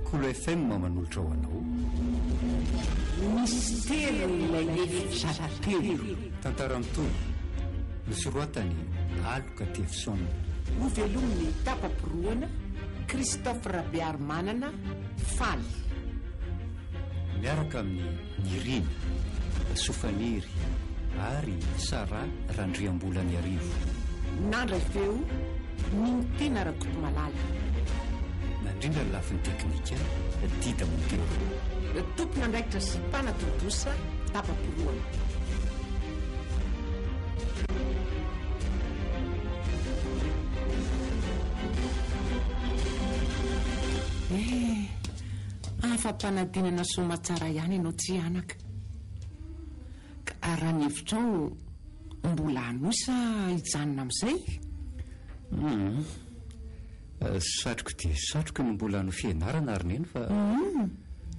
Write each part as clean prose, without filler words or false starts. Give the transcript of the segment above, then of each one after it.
Kolo FM manolotra ho anao. Misterin'ilay efitra telo. Tantara mitohy, nosoratan'i Aloka Tefson. Hovelomin'i Tapa-porohana, Christophe Rabearimanana, Faly. Miaraka amin'i Nirina, Sofaniry ary Sarah Randriambolaniarivo. Nandray feo, Nintena Rakotomalala. Nandrindra ny lafiny teknika, Dida Montero. Tompon'andraikitra sy mpanatontosa, Tapa-porohana. Eh, afa-panadinana soamatsara ihany ianao tsy anaka. Ka raha ny hevitrao, mbola hanohy sa hijanona amin'izay? Hum. Satriko dia satriko ny mbola hanohy fianarana ry Neny fa noho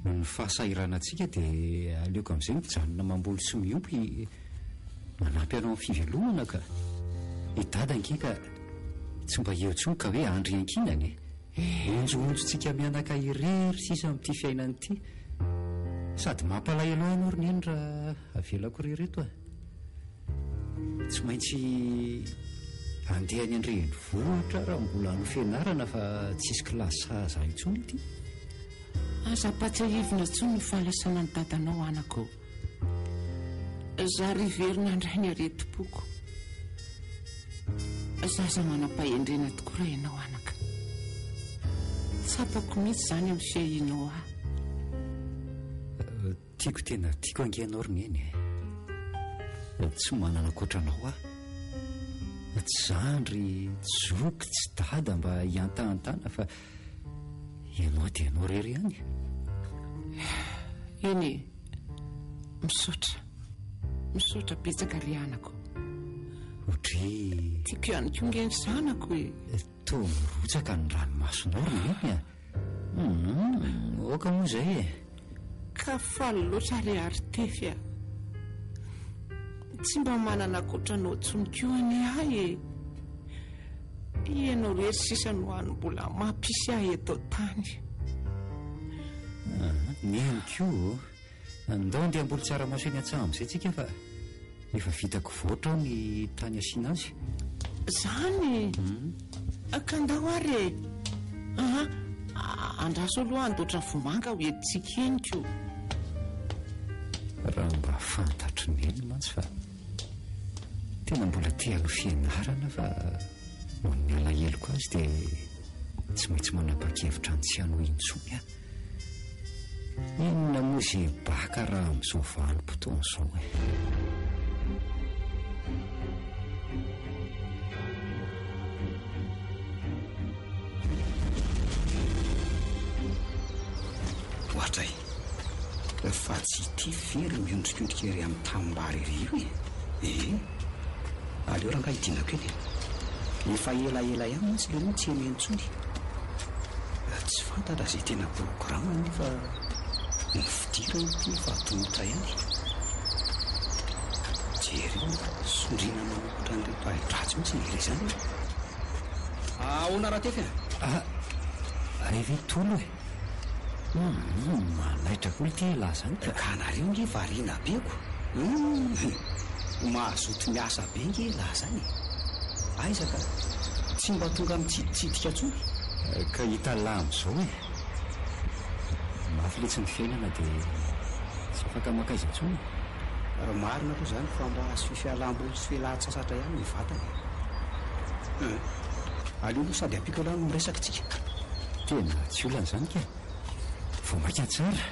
ny fahasahiranantsika dia aleoko amin'izay mijanona mamboly sy miompy manampy anao amin'ny fivelomana ka. I Dada ange ka tsy mba eo intsony ka hoe andry iankinana e. Honjohonjontsika mianaka irery sisa amin'ity fiainana ity. Sady mampalahelo ahy ianao ry Neny raha avelako irery eto e. Tsy maintsy handeha any an-drenivohitra raha mbola hanao fianarana fa tsisy kilasy sahaza ahy intsony ity. Aza ampatsiahivina intsony ny fahalasanan'ny dadanao anaka ô. Zary hiverina indray ny aretim-poko. Zaza manam-pahendrena tokoa raha ianao anaka. Tsapako mihitsy izany amin'ny fiahianao ahy. Tiako tena tiako ange ianao ry Neny e. Tsy manana ankoatra anao aho. Tsy zandry, tsy zoky, tsy dada mba hiantahantana fa ianao dia ianao irery ihany. Eny e, misaotra. Misaotra betsaka ry anako. Odry. Tiako ihany koa nge ny zanako e. Toa mirotsaka ny ranomasonao ry Neny a. Humm, aoka moa izay e. Ka faly loatra ry Aritefy a. Tsy mba manana ankoatra anao intsony koa anie ahy e. Ianao irery sisa no hany mbola mampisy ahy eto an-tany. Ah, Neny koa. Ndao andeha hamboly tsaramaso eny an-tsaha amin'izay tsika fa efa vitako voatra ao ny tany asiana azy. Zany? Hmm. Ka ndao ary e. Aha, andraso aloha handoatra vomanga ho entintsika eny ko. Raha mba fantatry neny mantsy fa tena mbola te hanohy fianarana fa noho ny alaheloko azy dia tsy maintsy manapa-kevitra ny tsy hanohy intsony aho. Inona moa izay baka raha amin'izao vanim-potoana izao e? Ohatray, fa tsy ity ve ry miondrikondrika ery amin'ny tanimbary ery io e? Ee, aleo rangahy hidinako eny e. Efa elaela ihany mantsy leroa tsy heno intsony. Tsy fantatra izay tena programme nefa ny fidirana ity efa atomotra ihany. Jereo fa sondriana manao ohatran'ireto ahi-dratsy mihitsy ny lehilahy izany e. Ahoana Ratefy a? Ah, re ve Tolo e? Humm, manaitra koa ity elah zany ka. Ka nareo nge variana be ko. Humm, mazoto miasa be nge elah zany e. Aiza ka, tsy mba tonga mitsiditsidika tsony. Ka hita lah amizao e. Mafy letsy ny fiainana de tsy afaka makaiza tsony e. Raha marina aloha zany fa mba asio fialamboly sy fialantsasatra ihany ny vatana e. Hum. Aleo aloha sady ampiako ialahy no miresaka tsika. Tena tsy olana izany ka. Vao mainka tsara.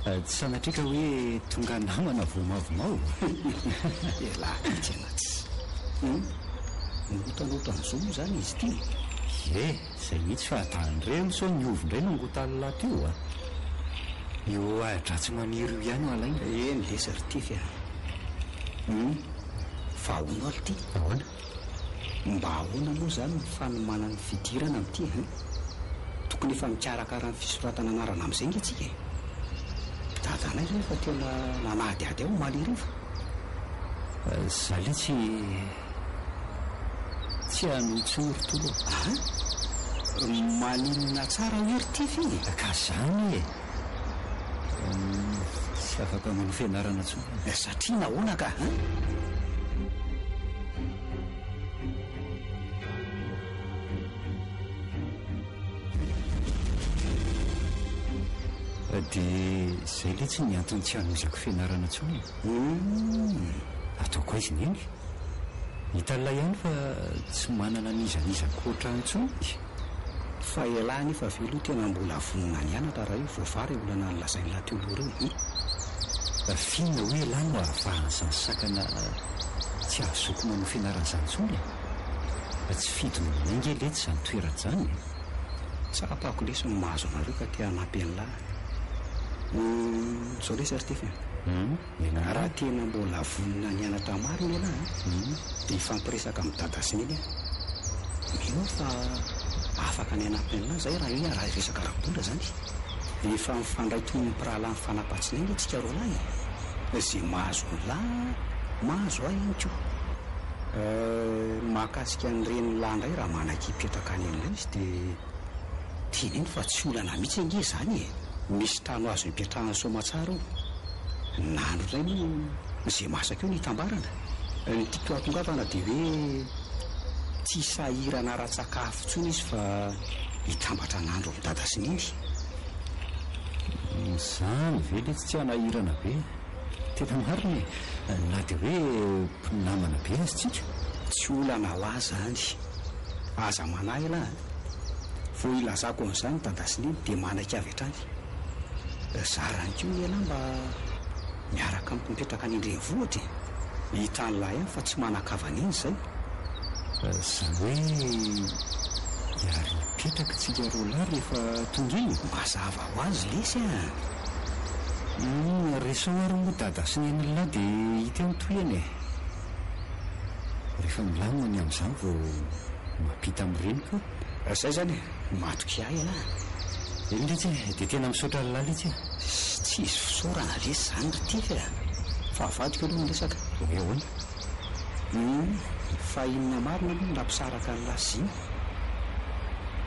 Tsy sanatria ka hoe tonga namana vao mavomavo. Ialahy ty tena tsy. Hum. Mirotarotan'izao moa izany izy ity e. Ie, izay mihitsy fa tandremo sao ny ovy indray no angotalina ato io a. Io ahi-dratsy maniry io ihany no alaina. Eny lesy ry Tify a. Hum. Fa ahoana ary ity? Ahoana? Mba ahoana moa izany ny fanomanana ny fidirana amin'ity hein? Tokony efa mikarakara ny fisoratana anarana amin'izay nge tsika e! Dadanay izao efa tena nanadihady ahy omaly hariva. Za letsy tsy hanohy intsony ry Tolo a! An? Maninona tsara hoe ry Tify e? Ka zany e! Tsy afaka manao fianarana intsony aho. Satria nahoana ka? Hein? Dia izay letsy ny antony tsy hanohizako fianarana intsony e. Humm. Ataoko aiza neny? Hitan'ilay ihany fa tsy manana n'iza n'iza ankoatra ahy intsony. Fa ialahy anefa ve aloha tena mbola vonona ny hianatra raha io voavaha ireo olana nolazain'ilahy teo aloha ireo e? F'inona hoy ialahy no ahavahan'izany sakana tsy ahazoako manao fianarana izany intsony e? Tsy fidiny aminay ange letsy izany toerana izany e! Tsapako lesy ny mahazo anareo ka te hanampy an'ilahy. Humm, izao lesy ry Tefy a! Raha tena mbola vonona ny hianatra marina ialahy an, dia hifampiresaka amin'i Dada sy Neny aho. Mino aho fa afaka ny hanampy an'ilahy izahay raha hoe raha resaka ara-bola izany. Efa mifandray toy ny mpirahalahy mifanapa-tsinay ange tsika roalahy e! Izay mahazo an'ilahy, mahazo ahy ihany koa. Ny mahakasika ny renin'ilahy indray raha manaiky hipetraka any aminay izy dia. Teneno fa tsy olana mihitsy ange izany e! Misy trano azo ipetrahana soamatsara ao. Na andro indray moa izay masaka eo no hitambarana. Ny tiako hahatongavana dia hoe tsy sahirana ara-tsakafo intsony izy fa hitambatra an'andro amin'i Dada sy Neny. Izany ve letsy tsy hanahirana be? Tena marina e! Na dia hoe mpinamana be aza tsika. Tsy olana ho ahy izany. Aza manahy elah a! Vao ilazako an'izany Dada sy Neny dia manaiky avy hatrany. Zarany koa ny elah mba miaraka amiko mipetraka any an-drenivohitra e! Hitan'lah ihany fa tsy manan-kavana eny izay. Izany hoe hiara-hipetraka tsika roalahy rehefa tonga eny e? Mazava ho azy lesy a! Humm, resaho ary moa Dada sy Nen'lah dia hita eo ny tohiny e! Rehefa milamina ny amin'izany vao mampita amin'ny reniko aho. Zay zany e! Matoky ahy ialahy a! Eny letsy e! Dia tena misaotra an'lah letsy a! Tsisy fisaorana lesy izany ry Tify a! Fa avadiko aloha ny resaka. Hoe ahoana? Humm, fa inona marina aloha no nampisaraka an'lah sy Zina?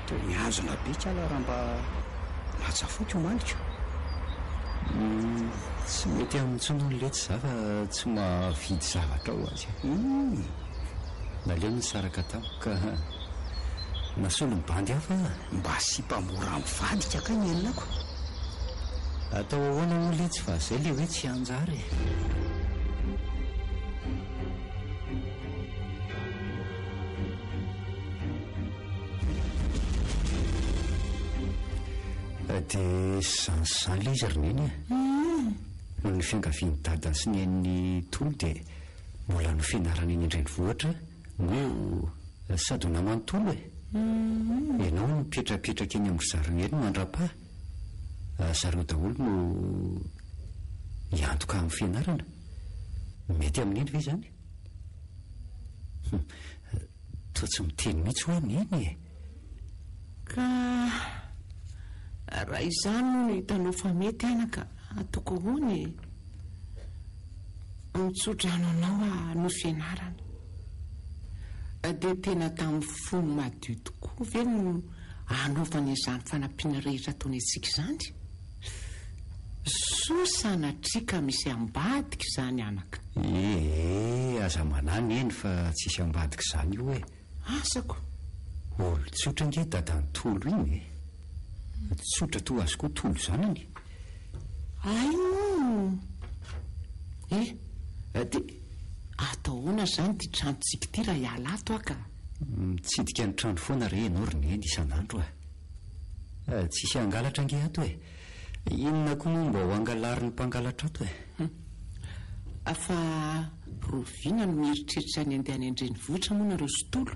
Toa mianjona be kala raha mba mahatsafoky omaly ko. Humm, tsy mety aminy intsony hono letsy za fa tsy mahavidy zavatra ho azy. Humm. Naleony nisaraka tamiko ka nasolony bandy hafa aho. Mba sipa mora mivadika kay ny elako. Atao ahoana moa letsy fa zay le hoe tsy hanjary e. Dia izany sy izany ilay izy ry Neny a. Noho ny fiangavian'i Dada sy Neny Tolo dia mbola hanao fianarana eny an-drenivohitra moa sady ho naman'i Tolo e. Ianao no mipetrapetraka eny amin-dry zareo eny mandra-paha zareo daholo no hiantoka amin'ny fianarana. Mety amin'i Neny ve izany? Hum, toa tsy miteny mihitsy hoa Neny e! Ka raha izany moa no hitanao fa mety anaka, ataoko ahoana e? Mitsodrano anao aho hanohy fianarana. Dia tena tamin'ny fo madio tokoa ve no hanaovana izany fanampiana rehetra ataony antsika izany? Soa sanatria ka misy ambadika izany anaka. Ee, aza manahy Neny fa tsisy ambadika izany io e. Asako. Olon-tsotra ange dadan'i Tolo iny e. Tsotra toa azy koa Tolo zanany. Hay moa e! Dia atao ahoana izany ity tranontsika ity raha hiala ato aho ka? Mitsidika ny trano foana re ianao ry Neny isan'andro a! Tsisy hangalatra ange ato e! Inona koa moa mba ho angalarin'ny mpangalatra ato e? Fa roviana no mieritreritra ny handeha any an-drenivohitra moa nareo sy Tolo?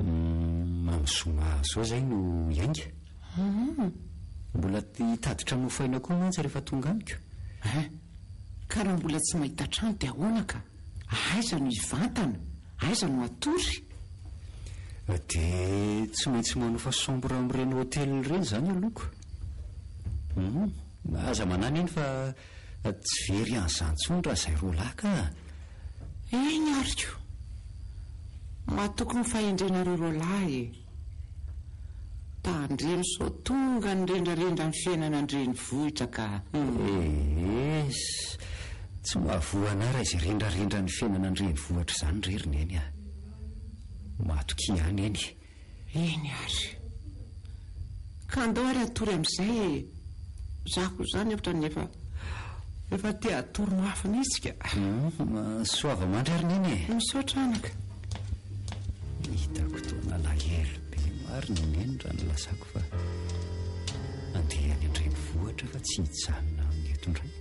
Amin'ny zoma izao izay no hiainga. Mbola hitady trano hofaina koa mantsy rehefa tonga any ko. Hein! Ka raha mbola tsy mahita trano dia ahoana ka? Aiza no hivantana? Aiza no hatory? Dia tsy maintsy manofa chambre amin'ireny hotel ireny izany aloha ko. Hum, aza manahy neny fa tsy very an'izany intsony raha izay roalahy ka. Eny ary ko. Matoky ny fahendrenareo roalahy e. Tandremo sao tonga ny rendrarendra ny fiainana an-drenivohitra ka. Ees, tsy mahavoa anah raha izay rendrarendra ny fiainana an-drenivohitra izany re ry Neny a. Matokia ahy Neny. Eny ary. Ka andao ary hatory amin'izay e. Za koa izany ohatran'ny efa efa te hatory mafy mihitsy ka. Hum, soava mandry ary Neny e. Misaotra anaka. Hitako toa nalahelo be marina i Neny raha nilazako fa andeha any an-drenivohitra fa tsy hijanona amin'ny eto indray.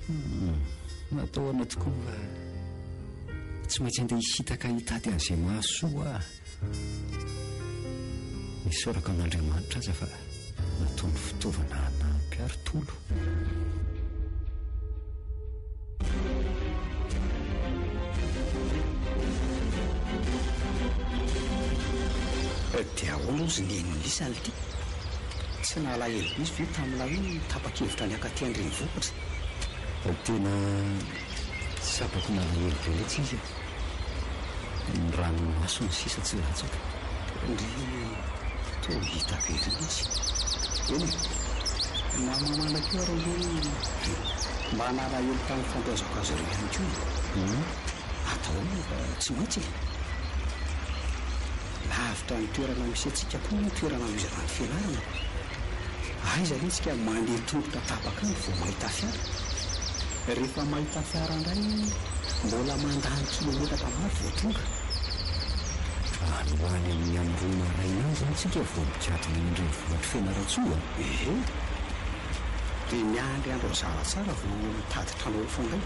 Hum, natao ahoana tokoa fa tsy maintsy andeha hisintaka hitady an'izay mahasoa aho. Isaorako an'Andriamanitra aza fa nataony fitaovana hanampy ahy ry Tolo. Dia ahoana ozy neny lisany ity? Tsy nalahelo be izy ve tamin'ilay hoe tapa-kevitra ny hakaty an-drenivohitra? Tena tsapako nalahelo be letsy izy e! Ny ranomasony sisa tsy latsaka. Ndry toa hita be ery izy. Eny e! Na mamana koa ary ange mba nalahelo tamin'ny fandoazako azy ireo ihany koa e! Atao ahoana fa tsy maintsy e! Lavitra ny toerana misy antsika koa ny toerana anohizana ny fianarana. Aiza re tsika mandeha tongotra tapak'andro vao mahita fiara? Rehefa mahita fiara indray mbola mandany kilometatra maro vao tonga. Any ho any amin'ny amin'ny roa maraina any izany tsika vao mikatona eny an-drenivohitr'i Fianarantsoa a! Ehe! Dia miandry andro hazava tsara vao mitady trano ahofa indray.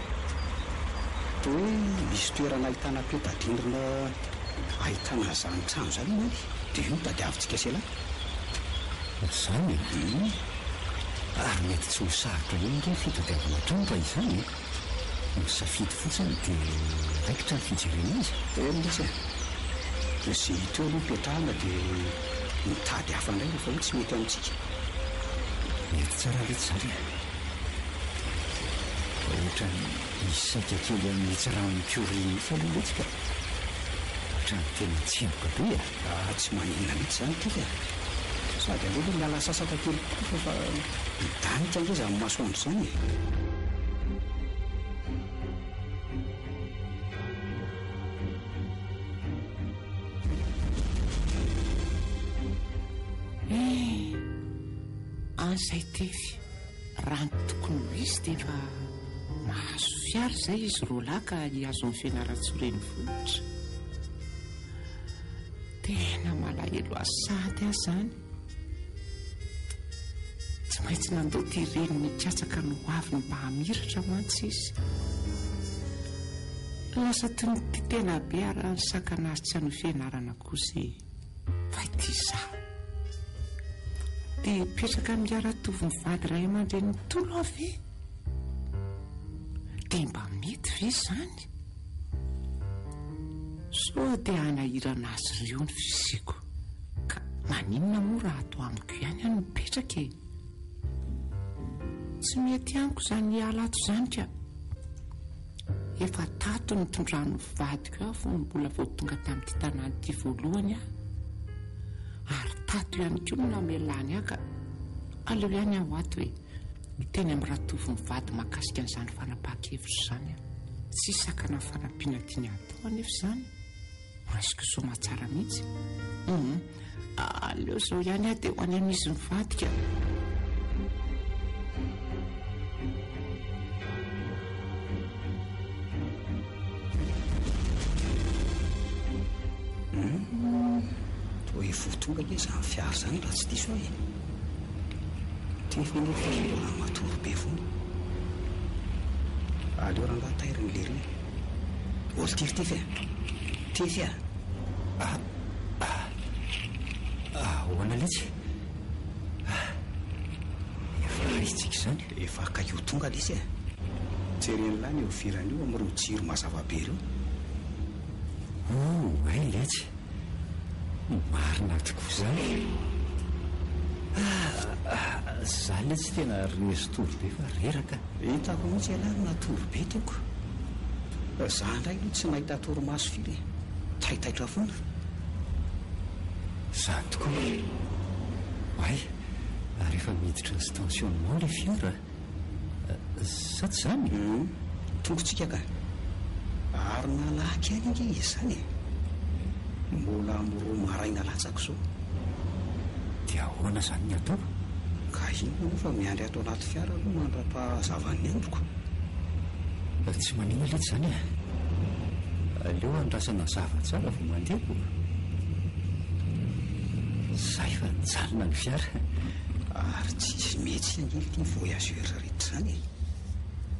Toa hoe misy toerana ahitana peta-drindrina ahitana an'izany trano izany hono any, dia io no tadiavintsika sy ialahy. Izany e? Ary mety tsy ho sarotra eo ange ny fitadiavana trano raha izany e! Misafidy fotsiny dia raikitra ny fijerena azy. Eny lesy e! Izay hita eo aloha ipetrahana dia mitady hafa indray rehefa hoe tsy mety amintsika. Mety tsara letsy izany e! Fa ohatran'ny hisaika kely amin'itsy rano mikoriana itsy aloha letsy ka! Ohatran'ny tena tsemboka be e! Ah, tsy maninona mihitsy izany Tily a! Sady aleo aloha miala sasatra kely koa fa efa midanika ange izany masoandro izany e! Eh, an'izay Tefy, raha ny tokony ho izy dia efa mahazo fiara izay izy roalahy ka hihazo an'i Fianarantsoa renivohitra. Tena malahelo azy sahady aho izany. Tsy maintsy nandao ity reniny nikatsaka ny hoaviny mba hamiratra mantsy izy. Lasa toy ny tia tena be ary nisakana azy tsy hanohy fianarana kosa e. Fa ity izaho. Dia hipetraka amin'ny Ratovo mivady ray aman-drenin'i Tolo aho ve? Dia mba mety ve izany? Sao dia hanahirana azy ireo ny fisiako. Ka maninona moa raha ato amiko ihany aho no mipetraka e? Tsy mety amiko izany hiala ato izany ka. Efa tato nitondran'ny vadiko aho fony mbola vao tonga tamin'ity tanàna ity voalohany aho. Ary tato ihany koa no namelany ahy ka aleo ihany aho ato e. Miteny amin'i Ratovo mivady mahakasika an'izany fanapahan-kevitra izany aho. Tsy hisakana ny fanampiana tiany hatao anefa izany. Raisiko soamatsara mihitsy. Hum, aleo izao ihany aho dia ho any amin'izy mivady ka. Hum, toa efa ho tonga ange izany fiara izany raha tsy diso aho e. Tefy anefa mbola matory be foana. Aleo rangahy tairiny lery e. Ol ty ry Tefy a! Tefy a! Ah, ah, ahoana letsy? Ah, efa aiza tsika izany? Efa akaiky ho tonga lesy a! Jeren'lah ny eo ivelany io amin'ireo jiro mazava be ireo. Oh, hay letsy! Marina tokoa izany. Ah, za letsy tena resy tory be fa reraka. Hitako mihitsy ialahy no natory be toko. Za indray aloha tsy nahita torimaso firy e. Taitaitra foana. Izany tokoa e! Oay, ary efa miditra ny stentionnement ilay fiara a! Sa tsy izany? Hum, tongotsika ka! Ary nalaky ihany ange izy izany e! Mbola amin'ny roa maraina latsaka izao. Dia ahoana izany ny atao? Ka inona moa fa miandry ato anaty fiara aloha mandra-pahazavan'ny androko. Tsy maninona letsy izany e! Aleo andrasana hazava tsara vao mandeha ko! Zay fa nijanona ny fiara. Ary tsisy mihetsika ange ity voyageur rehetra izany e!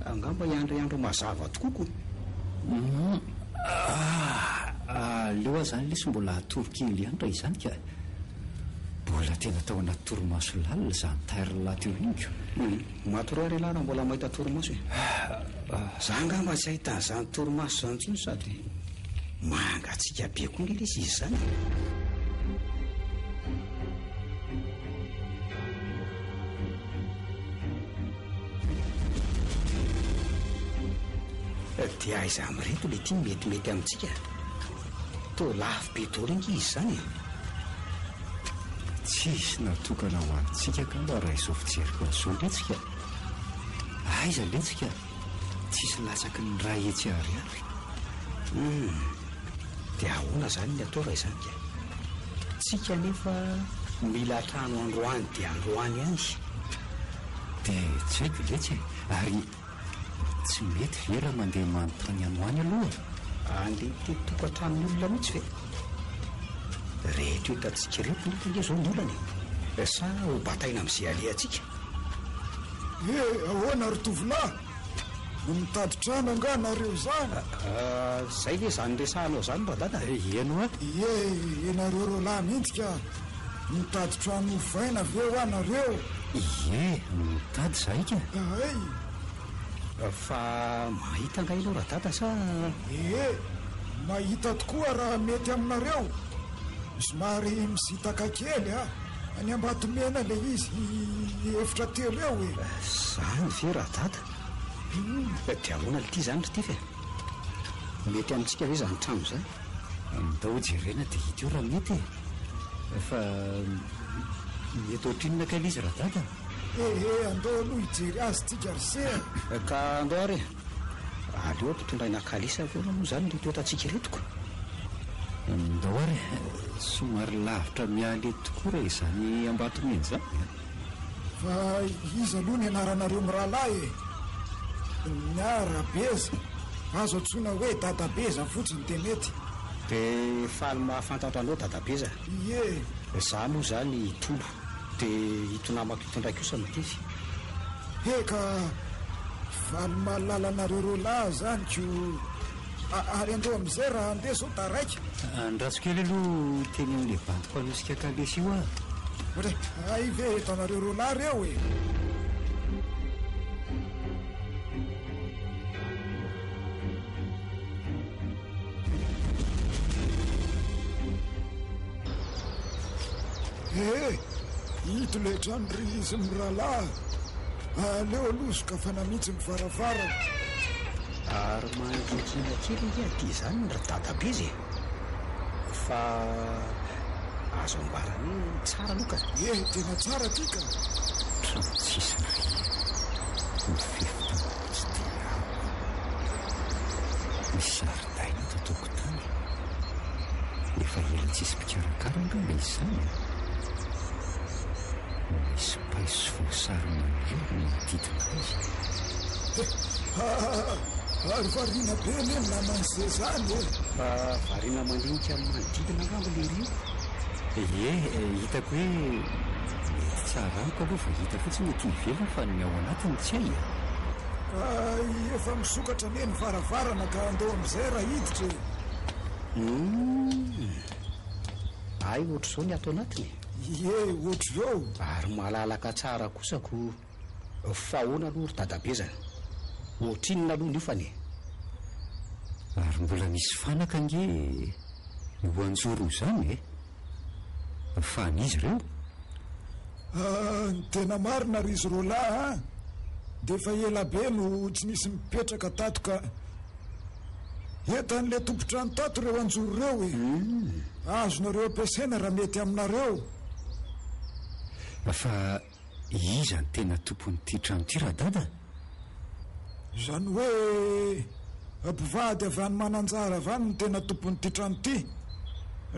Angamba hiandry andro mazava tokoa ko! Hum! Aleo aho izany lesy mbola hatory kely ihany raha izany ka! Mbola tena tao anaty torimaso lalina izany tairla teo iny ko! Hum! Matoria re lahy raha mbola mahita torimaso e! Za angamba tsy hahita an'izany torimaso izany intsony sady mangatsiaka be koa nge lesy izy izany e! Dia aiza amin'ireto le ty metimety amintsika? Toa lafo be daholo ange izy izany e! Tsisy natokana ho antsika angamba raha izao fijeriko an'izao letsy ka! Aiza letsy ka! Tsisy latsaky ny iray hetsy ariary. Humm! Dia ahoana izany ny atao raha izany ka? Tsika anefa mila trano androany dia androany ihany. Dia tsy haiko letsy e! Ary Tsy mety ve raha mandeha manontany any ho any aloha e? Andeha hitety tokantranon'ny olona mihitsy ve? Reto hitantsika ireto nefa ange izao ny olana e! Sa ho bataina amin'izay alehantsika? He, ahoana ry tovolahy? Mitady trano angaha nareo izany? Izay ve izany resahanao izany radada? Eny hoa. Ie, ianareo roalahy mihitsy ka! Mitady trano hofaina ve hoa nareo? Ie, mitady izahay ka. Hay! Fa mahita angaha ianao radada sa? Ie, mahita tokoa raha mety aminareo. Somary misintaka kely a! Any Ambatomena ilay izy, efitra telo eo e! Zany ve radada? Dia ahoana lty izany ry Tifa e? Mety amintsika ve izany trano izany? Andao jerena dia hita eo raha mety e! Fa mety ohatrinona kay ilay izy radada? Ehe, andao aloha hijery azy tsika ry se a! Ka andao ary e! Aleo ampitondraina kalesa avy eo aloha moa izany ireto entantsika ireto ko! Andao ary e! Somary lavitra miala eto tokoa raha izany Ambatomena izany a! Fa iza aloha ny anaranareo mirahalahy e? Ny ahy Rabeza, azo antsoina hoe Dadabeza fotsiny dia mety. Dia faly mahafantatra anao Dadabeza. Ie. Za moa izany Tolo, dia ito namako ito indray kosa no Tefy. He ka, faly mahalala anareo roalahy zany ko. Ary andao amin'izay raha handeha sao taraiky. Andraso kely aloha hiteny amin'ilay bandy mpanosika kalesy io aho. Ohatray, hay ve eto anareo roalahy reo e? Ee, ito ilay trano ry izy mirahalahy. Aleo aloha sokafana mihitsy ny varavarana. Ary mangingina kely ange aty izany ry dadabe e! Fa azo ambara hoe tsara aloha ka. Ee, tena tsara aty ka. Trano tsisy rihana, mifefy tamboho tsy dia avo. Misy zaridaina eto an-tokotany. Efa ela tsisy mpikarakara angamba izy izany e! Misy paiso sy voasary maniry ny manodidina azy. Haa! Ary variana be anie ny naman'i Ze zany e! Fa variana mandinika ny manodidina angamba lery io? Ie, hitako hoe mety tsara amiko aloha vao hita fotsiny ety ivelany fa ny ao anatiny tsy hay e! Ka efa misokatra anie ny varavarana ka andao amin'izay raha hiditra e! Humm! Hay ohatr'izao ny ato anatiny e! Ie, ohatr'izao! Ary malalaka tsara kosa ko! Fa ahoana aloha ry dadabezany? Ohatrinona aloha ny hofany e? Ary mbola misy fanaka ange io anjoro io izany e! Fa an'iza ireo? Ah, ny tena marina ry izy roalahy a! Dia efa ela be no tsy nisy nipetraka tato ka. Entan'ilay tompon-trano tato ireo anjoro ireo e. Azonareo ampiasaina raha mety aminareo. Fa iza no tena tompon'ity trano ity Radada? Izany hoe mpivady avy any Mananjara avy any no tena tompon'ity trano ity.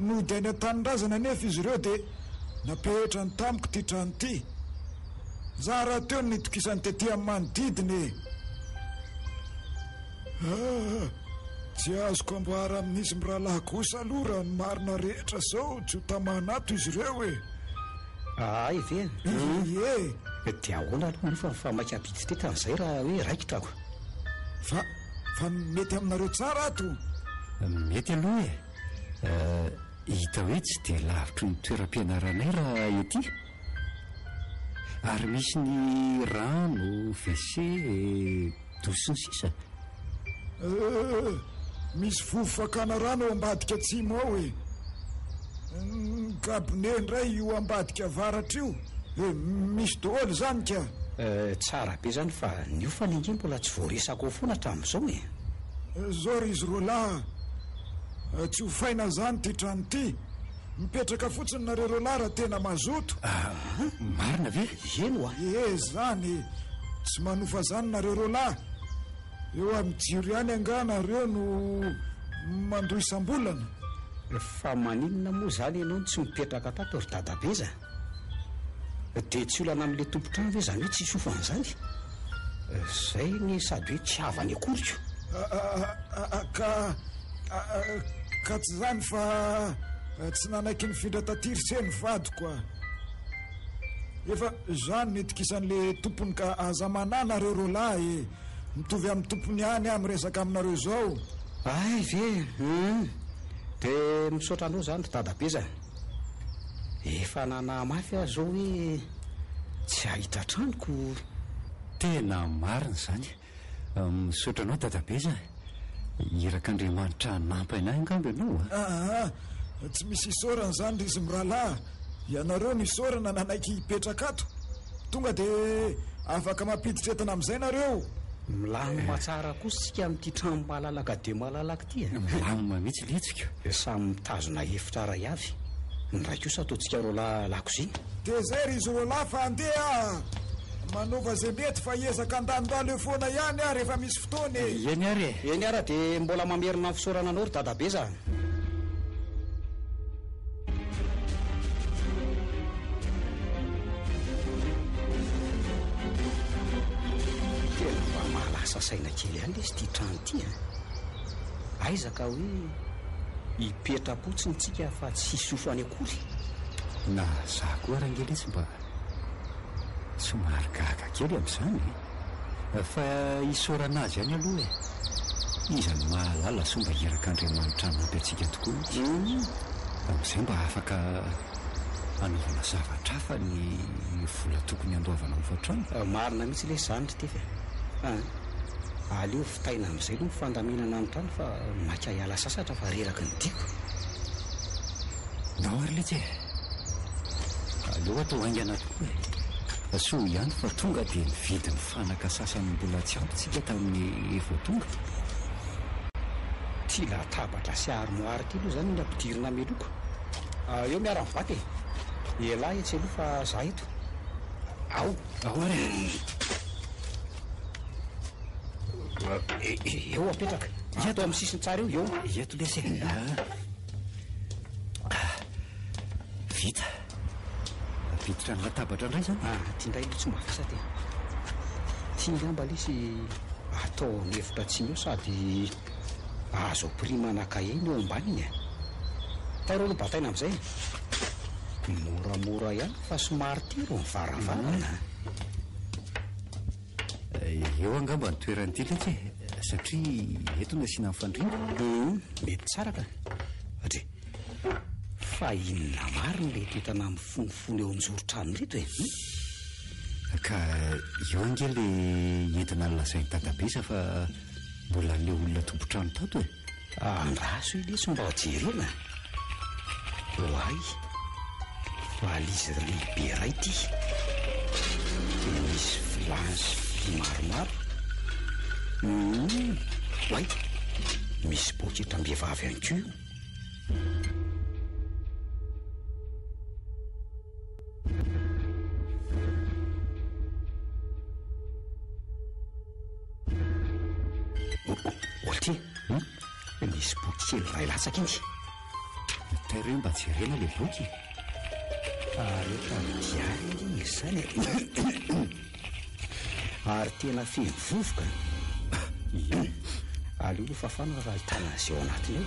Nody any an-tanindrazana anefa izy ireo dia napetrany tamiko ity trano ity. Za rahateo no nitokisany tety amin'ny manodidina e. Ah, tsy azoko ambara amin'izy mirahalahy kosa aloha raha ny marina rehetra sao tsy ho tamana ato izy ireo e. Hay ve? Ie. Dia ahoana aloha nefa fa maika hampiditra eto an'izay raha hoe raikitra ako? Fa, fa mety aminareo tsara ato? Mety aloha e. Hita hoe tsy dia lavitry ny toeram-pianaranay raha ety. Ary misy ny rano, WC, douche sy ny sisa. Eh, misy vovo fakana rano ao ambadika atsimo ao e. Ny gabone indray io ambadika avaratra io. Eh, misy daholo izany ka. Eh, tsara be izany fa ny hofany ange mbola tsy voaresaka ao foana hatramin'izao e. Zao ry izy roalahy a, tsy hofaina izany ity trano ity. Mipetraka fotsiny nareo roalahy raha tena mazoto. Ah, marina ve? Eny oa. Ee, zany e. Tsy manofa zany nareo roalahy. Eo amin'ny jiro ihany angaha nareo no mandoa isam-bolana? Fa maninona moa izany ianao no tsy mipetraka tato ry dadabeza? Dia tsy olana amin'ilay tompon-trano ve izany hoe tsisy hofany izany? Izay anie sady hoe tsy havany akory ko. Ka ka tsy izany fa tsy nanaiky nifindra taty ry se ny vadiko a. Efa izany no itokisan'ilay tompony ka aza manahy nareo roalahy e. Mitovy amin'ny tompony ihany aho miresaka aminareo izao. Hay ve? Hum. Dia misaotra anao izany ry dadabeza. Efa nanahy mafy aho izao hoe tsy hahita trano ko. Tena marina izany. Misaotra anao dadabeza. Irak'Andriamanitra hanampy anay angamba ianao a. Aa, tsy misy isaorana izany ry izy mirahalahy. Ianareo no isaorana nanaiky hipetraka ato. Tonga dia afaka mampiditra entana amin'izay nareo. Milamina tsara kosa isika amin'ity trano malalaka dia malalaka ity e. Milamina mihitsy letsiko. Samy mitazona efitra iray avy. Ny iray kosa ataontsika roalahy lakozia. Dia izay ry izy roalahy fa andeha aho. Manaova izay mety fa hiezaka handalondalo eo foana ihany aho rehefa misy fotoana e. Eny ary e. Eny ary dia mbola mamerina ny fisaorana anao ry dadabeza a. Tena mba mahalasa saina kely ihany lesy ity trano ity a. Aiza ka hoe hipetra-potsiny tsika fa tsy hisy hofany akory. Na za koa ary ange lesy mba somary gaga kely amin'izany e. Fa isaorana azy ihany aloha e. Iza no mahalala sao mba irak'Andriamanitra hanampy antsika tokoa izy. Amin'izay mba afaka hanaovana zavatra hafa ny vola tokony handoavana hofan-trano. Marina mihitsy lesy izany ry Tefy a. Aleo vitaina amin'izay aloha ny fandaminana ny trano fa maika hiala sasatra fa reraky ny diako. Ndao ary letsy e! Aleo atao haingana tokoa e! Soa ihany fa tonga dia nividy ny fanaka sasany mbola tsy ampy tsika tamin'ny vao tonga. Ity latabatra sy armoire ity aloha izany no ampidirina meloko. Eo miara-mibata e! Ialahy etsy aloha fa za eto. Ao! Ao ary e! Eo apetraka. Eto amin'ny sisiny tsara eo, eo. Eto lesy e! Vita. Ampiditra ny latabatra indray izany. Ah, ity indray aloha tsy mavesatra e. Ity angamba lesy atao amin'ny efitra atsimo eo sady azo ampirimana kahie ny eo ambaniny e. Tairo aloha bataina amin'izay e. Moramora ihany fa somary tery ny varavarana. Eo angamba ny toeran'ity letsy e, satria eto no asiana ny fandriana. Hum, mety tsara ka. Dre, fa inona marina ireto entana mifonofono eo an-joron-trano ireto e? Hum? Ka eo ange le entana nolazain'i Dadabeza fa mbola an'le olona tompon-trano tato e. Andraso io lesy mba jerena. Oay, valise lehibe iray ity. Dia misy vilany sy vilia maromaro. Hum, oay, Misy poketram-behivavy ihany koa io. Olty, nisy boky kely iray latsaka iny. Tairo mba jerena ilay boky. Ary ohatran'ny diary anie izy izany e. Ary tena feno vovoka. Ie. Aleo aloha fafana raha ahitana an'izay ao anatiny ao.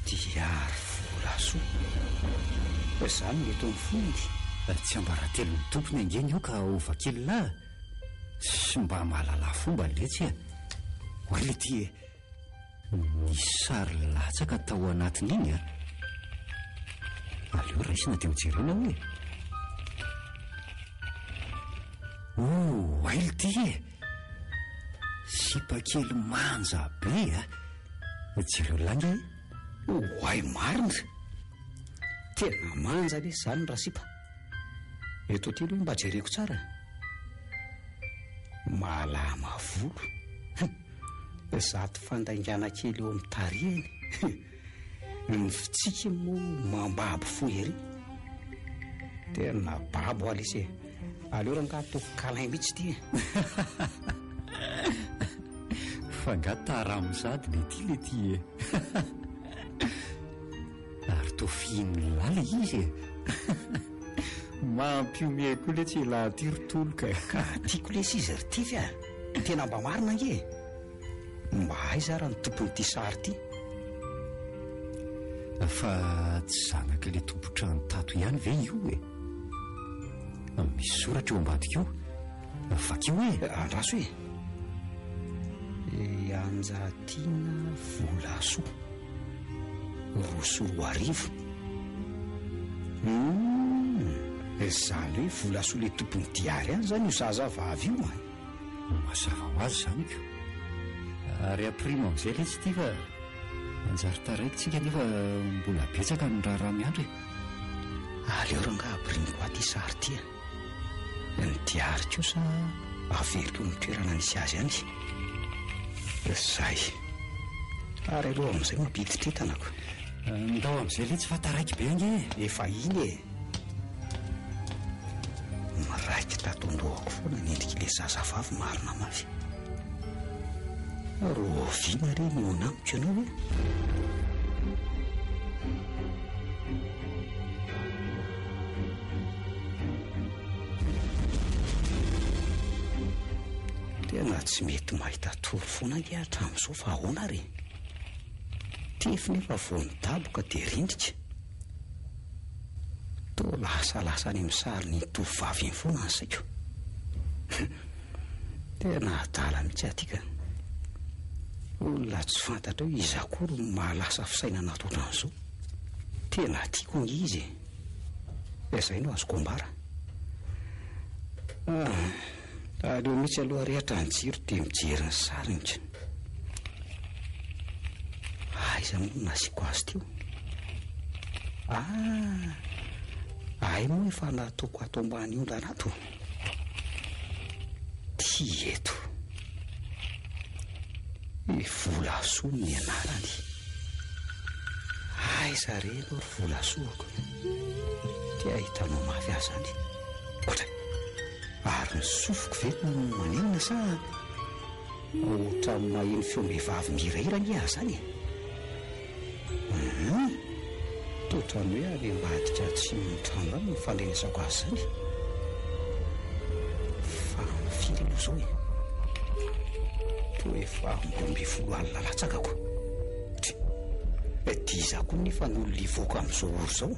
Diary Volasoa. Izany no eto amin'ny fonony. Tsiambaratelon'ny tompony ange ny io ka hovakilina a! Sy mba mahalala fomba letsy a! Oay le ty e! Nisy sary latsaka tao anatin'iny a! Aleo raisina dia hojerena hoe. Oh, hay ity e! Sipa kely manja be a! Jereo lahy e! Oh, hay marina! Tena manja lesy izany rasipa. Eto aty aloha mba jereko tsara. Malama volo. Izato fandaingana kely eo amin'ny tarehiny. Ny fitsikiny moa mambabo fo ery. Tena babo aho lesy e. Aleo rangaha ataoko câlin mihitsy ity e. Fa nga tara amin'izady le ty le ty e. Ary toa fihin'ny lala izy e. Mampihomehy koa letsy elah ty ry Toloka e. Ka tiako lesy izy ry Tify a. Tena mba marina ange e. Mba aiza ara ny tompon'ity sary ity? Fa tsy zanak'ilay tompon-trano tato ihany ve io e? Misy soratra eo ambadika eo. Vakio e! Andraso e! I Anjatiana Volasoa. 2002. Humm! Izany hoe Volasoa ilay tompon'ny diary any izany io zazavavy io an! Mazava ho azy izany ko. Ary ampirimo amin'izay letsy ity fa manjary taraiky tsika nefa mbola betsaka ny raharaha miandry e. Aleo rangaha ampirimiko ato ity sary ity a. Ny diary kosa averiko eo amin'ny toerana nisy azy ihany. Izay. Ary aloha amin'izay mampiditra entana ko. Ndao amin'izay letsy fa taraiky be ange e. Efa iny e. Miraikitra ato an-dohako foana ny endrik'ilay zazavavy marina mafy. Rahoviana re no ho amiko ianao e? Tena tsy mety mahita tory foana ange hatramin'izao fa ahoana ary e? Tefy nefa vao nidaboka dia rendrika. Toa lasalasa any amin'ny sarin'iny tovovavy iny foana ny saiko. Tena adala mihitsy aho ity ka. Olona tsy fantatra hoe iza akory no mahalasa fisainana ato ohatran'izao. Tena tiako ange izy e. Izay no azoko ambara. Ah, aleo mihitsy aloha arehitra ny jiro dia mijery ny sariny ka. Aiza moa no nasiako azy teo? Ah, ay moa efa nataoko ato ambany ondana ato. Ty eto. I Volasoa ny anarany. Aiza re ianao ry Volasoako? Te hahitanao mafy ahy izany. Ohatray. Ary ny sofiko ve no manenina sa ohatran'ny maheno feom-behivavy mihirahira ange aho izany e? Hum, toa ohatran'ny hoe any ambadika atsimon'ny trano any no fandrenesako azy izany. Fa amin'ny firy aloha izao e? Toa efa amin'ny 12 alina latsaka ko. Try, dia iza koa nefa no olona hivoaka amin'izao ora izao?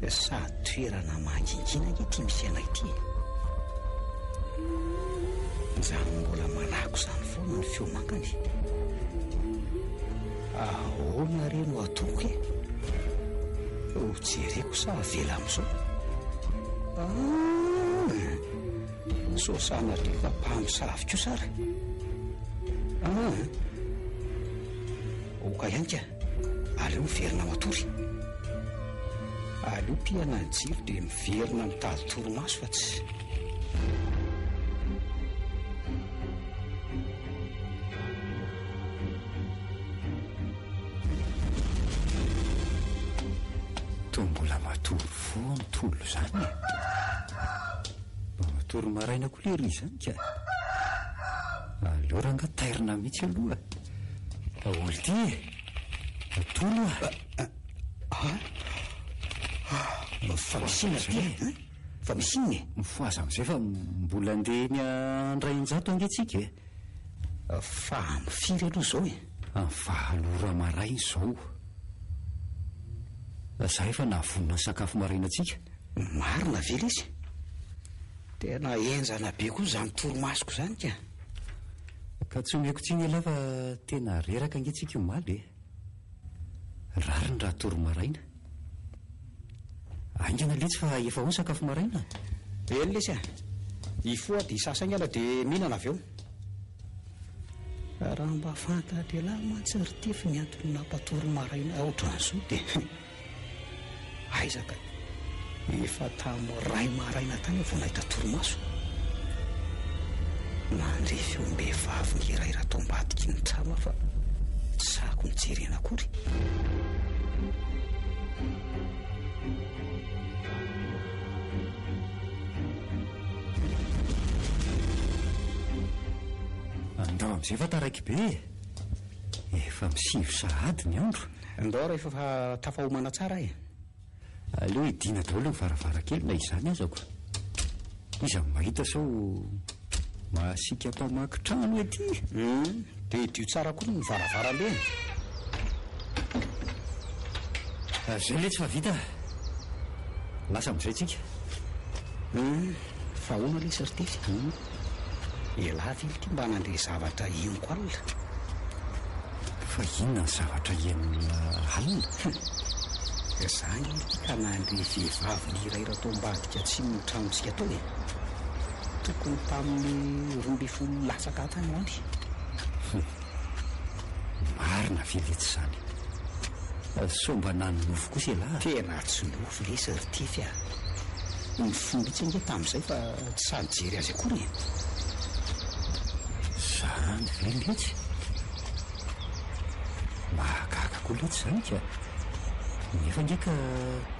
Sady toerana mangingina ange ity misy anay ity e. Izany mbola manako izany foana ny feo mangany. Ahoana re no ataoko e? Ho jereko sa avela amin'izao? Ah! Sao sanatria ka mpamosavy kosa ary? Ah! Oka ihany ka. Aleo miverina matory. Aleo pihana ny jiro dia miverina mitady torimaso fa tsy. Toa mbola matory foana Tolo izany e. Mba matory maraina koa lery izany ka. Aleo rangaha tairina mihitsy aloha. Olo ty e. Tolo a. Ah. Fa misy inona ty e? Fa misy inona e? Mifohaza amin'izay fa mbola andeha eny Andrainjato ange tsika e. Fa amin'ny firy aloha izao e? Amin'ny valo ora maraina izao. Za efa nahavonona ny sakafo marainantsika. Marina ve lesy? Tena henjana be koa izany torimasoko izany ka. Ka tsy omeko tsiny ialahy fa tena reraka ange tsika omaly e. Rariny raha tory maraina. Haingana letsy fa efa ao ny sakafo maraina. Eny lesy a! Hifoha dia hisasa haingana dia mihinana avy eo. Raha mba fantatr'ialahy mantsy ry Tify ny antony nampatory maraina ahy ohatran'izao dia aiza ka! Efa tamin'ny iray maraina tany aho vao nahita torimaso. Nandre feom-behivavy nihirahira tao ambadiky ny trano aho fa tsy sahako nijerena akory. Andao amin'izay fa taraiky be e! Efa misivy sahady ny andro. Andao rehefa fa tafaomana tsara e! Aleo hidiana daholo ny varavarankely na izany aza ko. Iza no mahita sao masiaka mpamaky trano ety? Hum, dia hidio tsara koa ny varavarambe e! Zay letsy fa vita. Lasa amin'izay tsika. Hum, fa ahoana lesy ry Tefy? Hum, ialahy ve ity mba nandre zavatra henoko alina? Fa inona ny zavatra henonao alina? Hum, za ange ity ka nandre vehivavy nihirahira tao ambadika atsimon'ny tranontsika tao e! Tokony tamin'ny 12 latsaka tany ho any. Hum, marina ve letsy izany? Sao mba nanonofy kosa ialahy? Tena tsy nofy lesy ry Tefy a! Nifoha mihitsy ange tamin'izay fa tsy sahy nijery azy akory e! Zany ve letsy? Mahagaga koa letsy izany ka! Nefa ange ka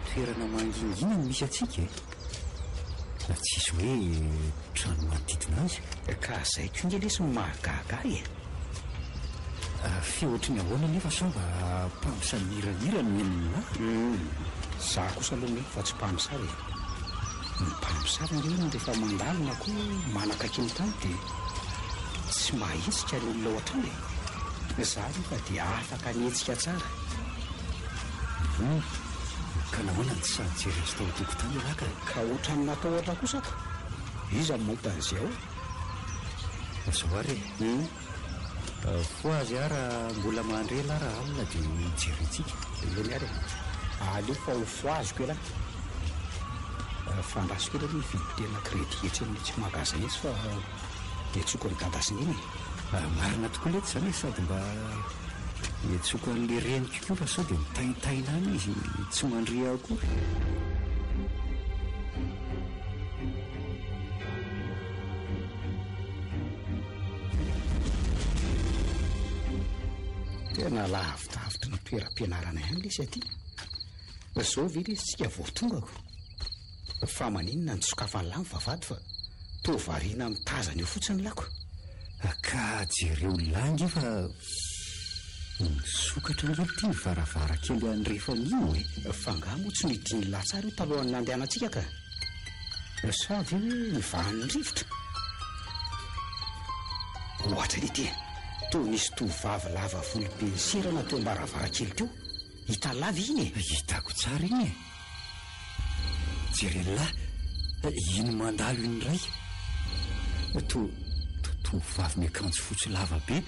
toerana mangingina no misy antsika e! Tsisy hoe trano manodidina azy. Ka zay koa nge lesy no mahagaga ahy e! Feo ohatry ny ahoana anefa sao mba mpamosavy mihirahira no henon'lah? Humm, za kosa aloha mino fa tsy mpamosavy e! Ny mpamosavy ange hono rehefa mandalo na koa manakaiky ny tany dia tsy mahetsika ny olona ao an-trano e! Za anefa dia afaka nihetsika tsara. Humm, ka nahoana no tsy sahy nijery azy tao an-tokotany ialahy ka? Ka ohatran'ny natahotra kosa ka! Iza no mahita an'izay ao? Zao ary e! Humm. Fohazy aho raha mbola mandre elah raha alina dia jerentsika. Eny ary e. Aleo fa ho fohaziko elah. Fa andraso kely aloha hividy tena crédit etsy amin'itsy magasin itsy fa iantsoako an'i dada sy neny e. Marina tokoa letsy izany e, sady mba iantsoako an'ilay reniko koa fa sao dia mitaintaina any izy tsy mandre akory. Tena lavidavitry ny toeram-pianarana ihany lesy aty. Zao ve lesy tsika vao tonga ko? Fa maninona no sokafan'lah ny vavahady fa toa variana mitazana eo fotsiny lah ko? Ka jereo lah nge fa misokatra nge ity ny varavarankely andrefana io e! Fa angaha moa tsy nidin'lah tsara io talohan'ny nandehanantsika ka? Sa ve hoe nivahan'ny rivotra? Ohatra ity, toa nisy tovovavy lava volo be niserana teo am-baravarankely teo. Hitan'lah ve iny e? Hitako tsara iny e! Jeren'lah, iny mandalo iny indray. Toa tovovavy miakanjo fotsy lava be.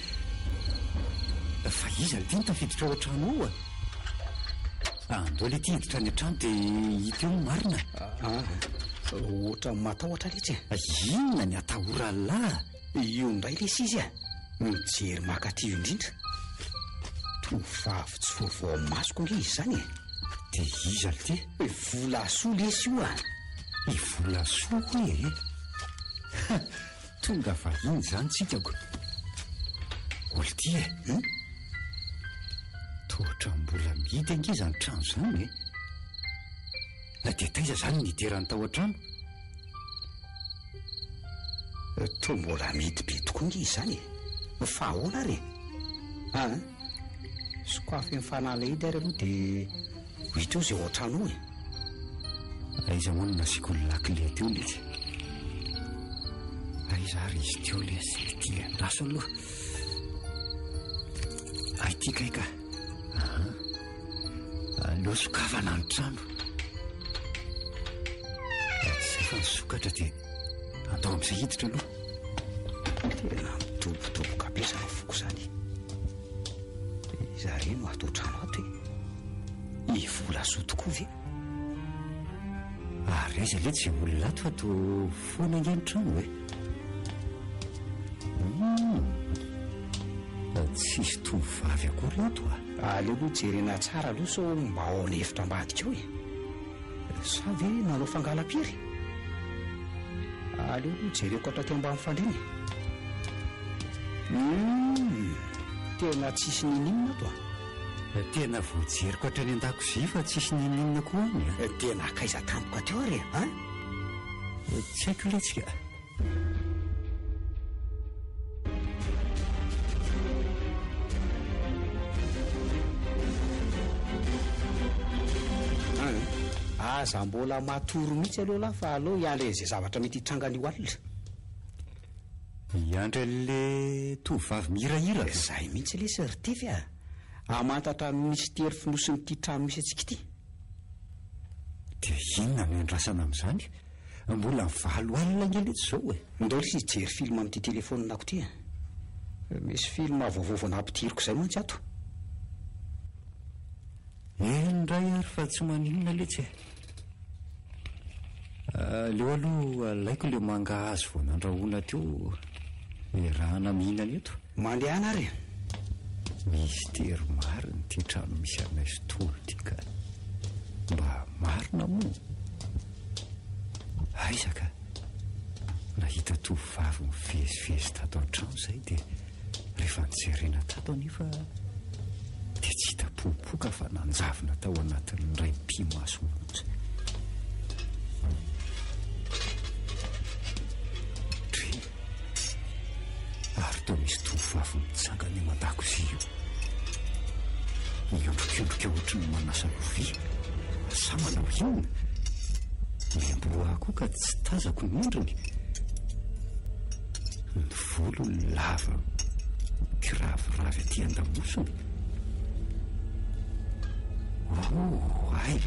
Fa iza ity no tafiditra ao an-trano ao? Andao le ty hiditra any an-trano dia hita eo ny marina. Ah, ohatran'ny matahotra letsy e. Inona ny atahoran'lah? Io indray lesy izy a, mijery maka aty io indrindra. Tovovavy tsy vaovao amin'ny masoko ange izy izany e. Dia iza lty? Volasoa lesy io a. I Volasoa hoy e. Tonga vahiny izany tsika ko. Olty e. Hum? Toa ohatran'ny mbola mihidy ange izany trano izany e. Dia taiza izany ny nidirany tao an-trano? Toa mbola mety be tokoa nge izany e! Fa ahoana ary e? An! Sokafy amin'ny fanalahidy ary aloha dia ho hita eo izay ao an-trano ao e! Aiza moa no nasiako ny lakile teo letsy? Aiza ary izy teo lesy ity andraso aloha. Ay ity kay ka. Aha. Aleo sokafana ny trano. Izay fa nisokatra dia andao amin'izay hiditra aloha. Tena midobodoboka be izany foko izany. Iza re no ato an-trano ato e? I Volasoa tokoa ve? Ary aiza letsy izay olona ato fa toa foana ange ny trano e? Hum, tsisy tovovavy akory ato a! Aleo aloha jerena tsara aloha sao mba ao amin'ny efitra ambadika ao e! Sa ve nanao fangalam-piry? Aleo aloha jereko hatraty ambany fandriana e! Humm, tena tsisy ninininona ato a! Tena voajeriko hatrany an-dakozia fa tsisy ninininona koa any a! Dia nankaiza tampoka teo ary e, an? Tsy haiko letsy ka! Aza mbola matory mihitsy aloha lahy fa aleo hiandry an'izay zavatra mety hitranga anio alina. Hiandry an'le tovovavy mihirahira ve? Izay mihitsy lesy ry Tefy a! Hamantatra ny mistery fonosin'ity trano misy antsika ity. Dia inona no iandrasana amin'izany? Mbola valo alina ange letsy izao e! Ndao lesy hijery film amin'ity telefaonina-ko ity e! Misy film vaovao vao nampidiriko izay mantsy ato. Eny indray ary fa tsy maninona letsy e! Aleo aloha alaiko ilay mangahazo vao nandrahoina teo iarahana mihinana eto. Mandehana ary e! Mistery marina ity trano misy anay sy Tolo ity ka. Mba marina moa? Aiza ka? Nahita tovovavy mivezivezy tato an-trano izay dia rehefa nojerena tato anefa dia tsy hita popoka fa nanjavona tao anatin'ny indray mipi-maso monja. Dre! Ary toa misy tovovavy mitsangana eo an-dakozia io. Miondrikondrika ohatry ny manasa lovia. Sa manao inona? Miamboho ahy koa ka tsy tazako ny endriny. Ny volony lava mikiraviravy aty an-damosiny. Oh, hay!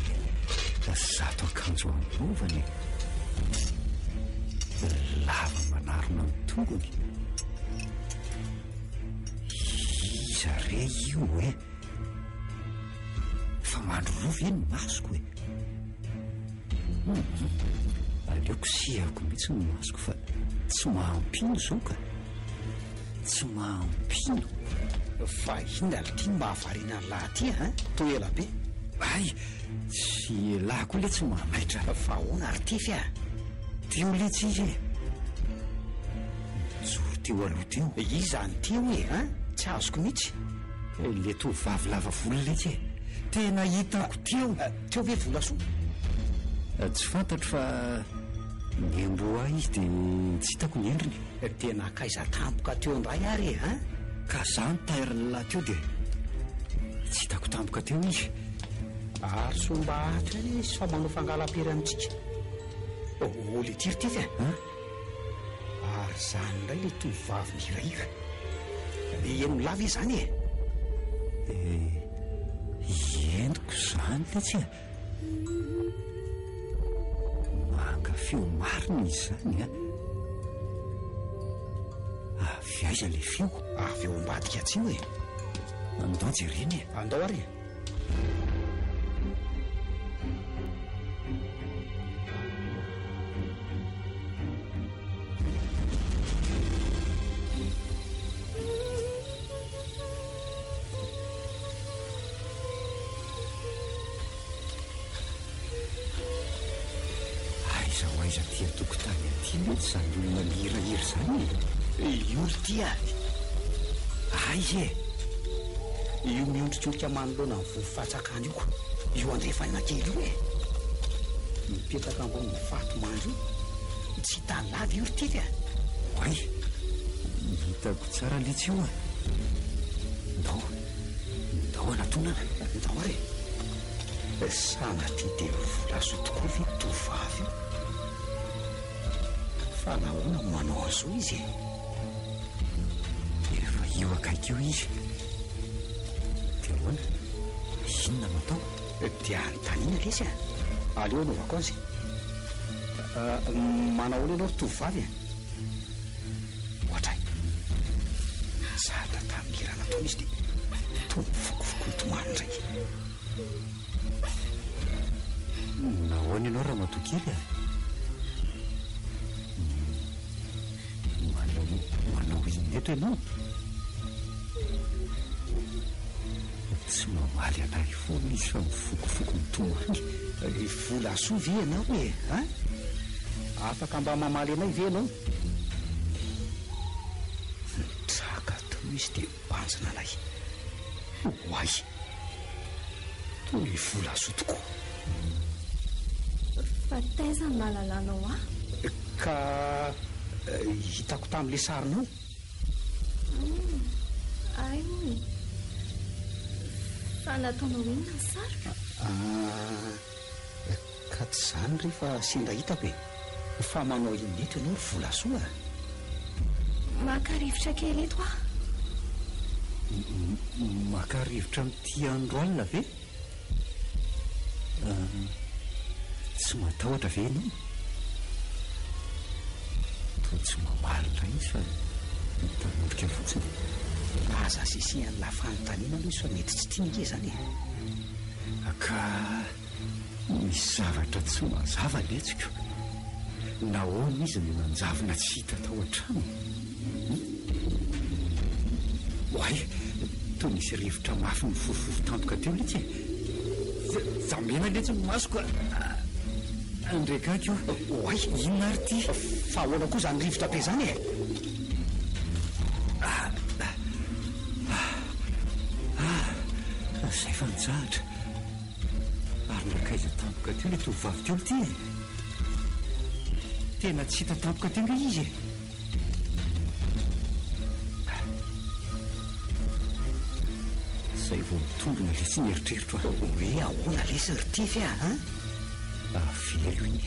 Zato akanjo anaovany e! Lava manarona ny tongony. Iza re io e? Fa mandroroa ve ny masoko e? Hum, aleoko sihako mihitsy ny masoko fa tsy mahampino izao ka. Tsy mahampino. Fa inona lty no mahavariana an'lah aty a? Toa ela be. Hay, tsy elah koa letsy manaitra. Fa ahoana ry Tefy a? Teo letsy izy e. Nijoro teo aloha teo. Iza ny teo e, an? Tsy azoko mihitsy. Le tovovavy lava volo letsy e. Tena hitako teo. Teo ve Volasoa? Tsy fantatro fa niamboho ahy izy dia tsy hitako ny endriny. Dia nankaiza tampoka teo indray ary e, an? Ka za nitairin'lah teo dia tsy hitako tampoka teo izy. Ary soa mba ato ihany izy fa manao fangalam-pery amintsika. Oh, le ity ry Tefy a! An? Ary izany indray ilay tovovavy mihirahira. Henon'i lah ve izany e? Eh, henoko izany letsy a! Manga feo marina izy izany a! Avy aiza ilay feo? Avy ao ambadika atsimo e! Andao jerena e! Andao ary e! Aiza ho aiza aty an-tokotany aty mihitsy izany olona mihirahira izany e? Io ry ty a! Aiza e? Io miondrikondrika manoloana ny vovo fatsakana io, io andrefana kely io e! Mipetraka ambonin'ny vato mandry io. Tsy hitan'lah ve io ry Tify a? Oay! Hitako tsara letsy io a! Ndao, ndao anatonana. Ndao ary e! Sanatria dia volasoa tokoa ve io tovovavy io? Fa nahoana no manao an'izao izy e? Efa io akaiky io izy. Dia ahoana? Inona no atao? Dia anontaniana lesy a! Aleo anaovako azy. Manao ahoana ianao ry tovovavy a? Ohatray. Zatra tamin'ny hira nataony izy dia toa mifokofoko mitomany indray. Nahoana ianao ramatoa kely a? Manao manao inona eto ianao? Tsy mamaly anay foana izy fa mifokofoko mitomany. Ry Volasoa ve ianao e? An? Afaka mba mamaly anay ve ianao? Nitraka teo izy dia nibanjina anay. Oay! Toy ny Volasoa tokoa. Fa taiza no nahalalanao ahy? Ka hitako tamin'ilay sarinao. Hum, hay hono. Fa nataonao inona ny sariko? Ah, ka tsy izany re fa sendra hitako e. Fa manao inona eto ianao ry Volasoa a? Maka rivotra kely eto aho. Maka rivotra amin'ity andro alina ve? Tsy matahotra ve ianao? Toa tsy mamaly indray izy fa mitanondrika fotsiny. Aza asesihan'lah fanontaniana aloha izy fa mety tsy tiany ange izany e. Ka misy zavatra tsy mazava letsiko. Nahoana izy no nanjavona tsy hita tao an-trano? Oay! Toa nisy rivotra mafy nifofofofo tampoka teo letsy e! Jambena letsy ny masoko a! Andre gaga io! Oay! Inona ary ity? Fa ahoana koa izany rivotra be izany e? Izay fa nitsahatra. Ary nankaiza tampoka teo ilay tovovavy teo ity e? Tena tsy hita tampoka teo ange izy e! Zay vao mitombina lesy ny eritreritro a. Hoe ahoana lesy ry Tify a an? Avelo iny.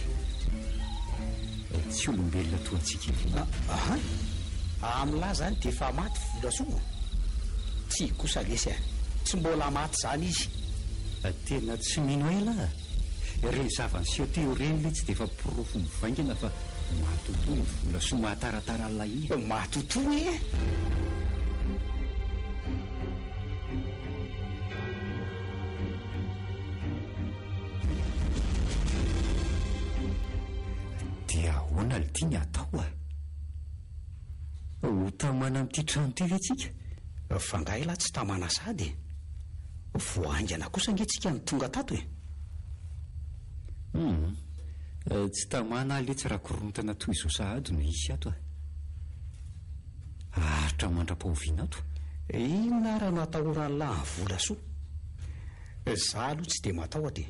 Tsy olombelona toa antsika iny. Aha! Amin'lah zany dia efa maty Volasoa? Tsia kosa lesy a! Tsy mbola maty zany izy. Tena tsy mino ahy elah a! Ireny zava-niseho teo ireny letsy dia efa porofo mivaingana fa Matotoa iny vola soa mahataratara an'ilay iny e. Matotoa e! Dia ahoana lty ny atao a? Ho tamana amin'ity trano ity ve tsika? Fa nga elah tsy tamana sady e? Vao haingana kosa ange tsika no tonga tato e! Humm. Tsy tamana aho letsy raha korontana toy izao sahady no hisy ato a. Haharitra mandra-pahoviana ato? Inona ara no atahoran'lah an'i Volasoa? Za aloha tsy dia matahotra e.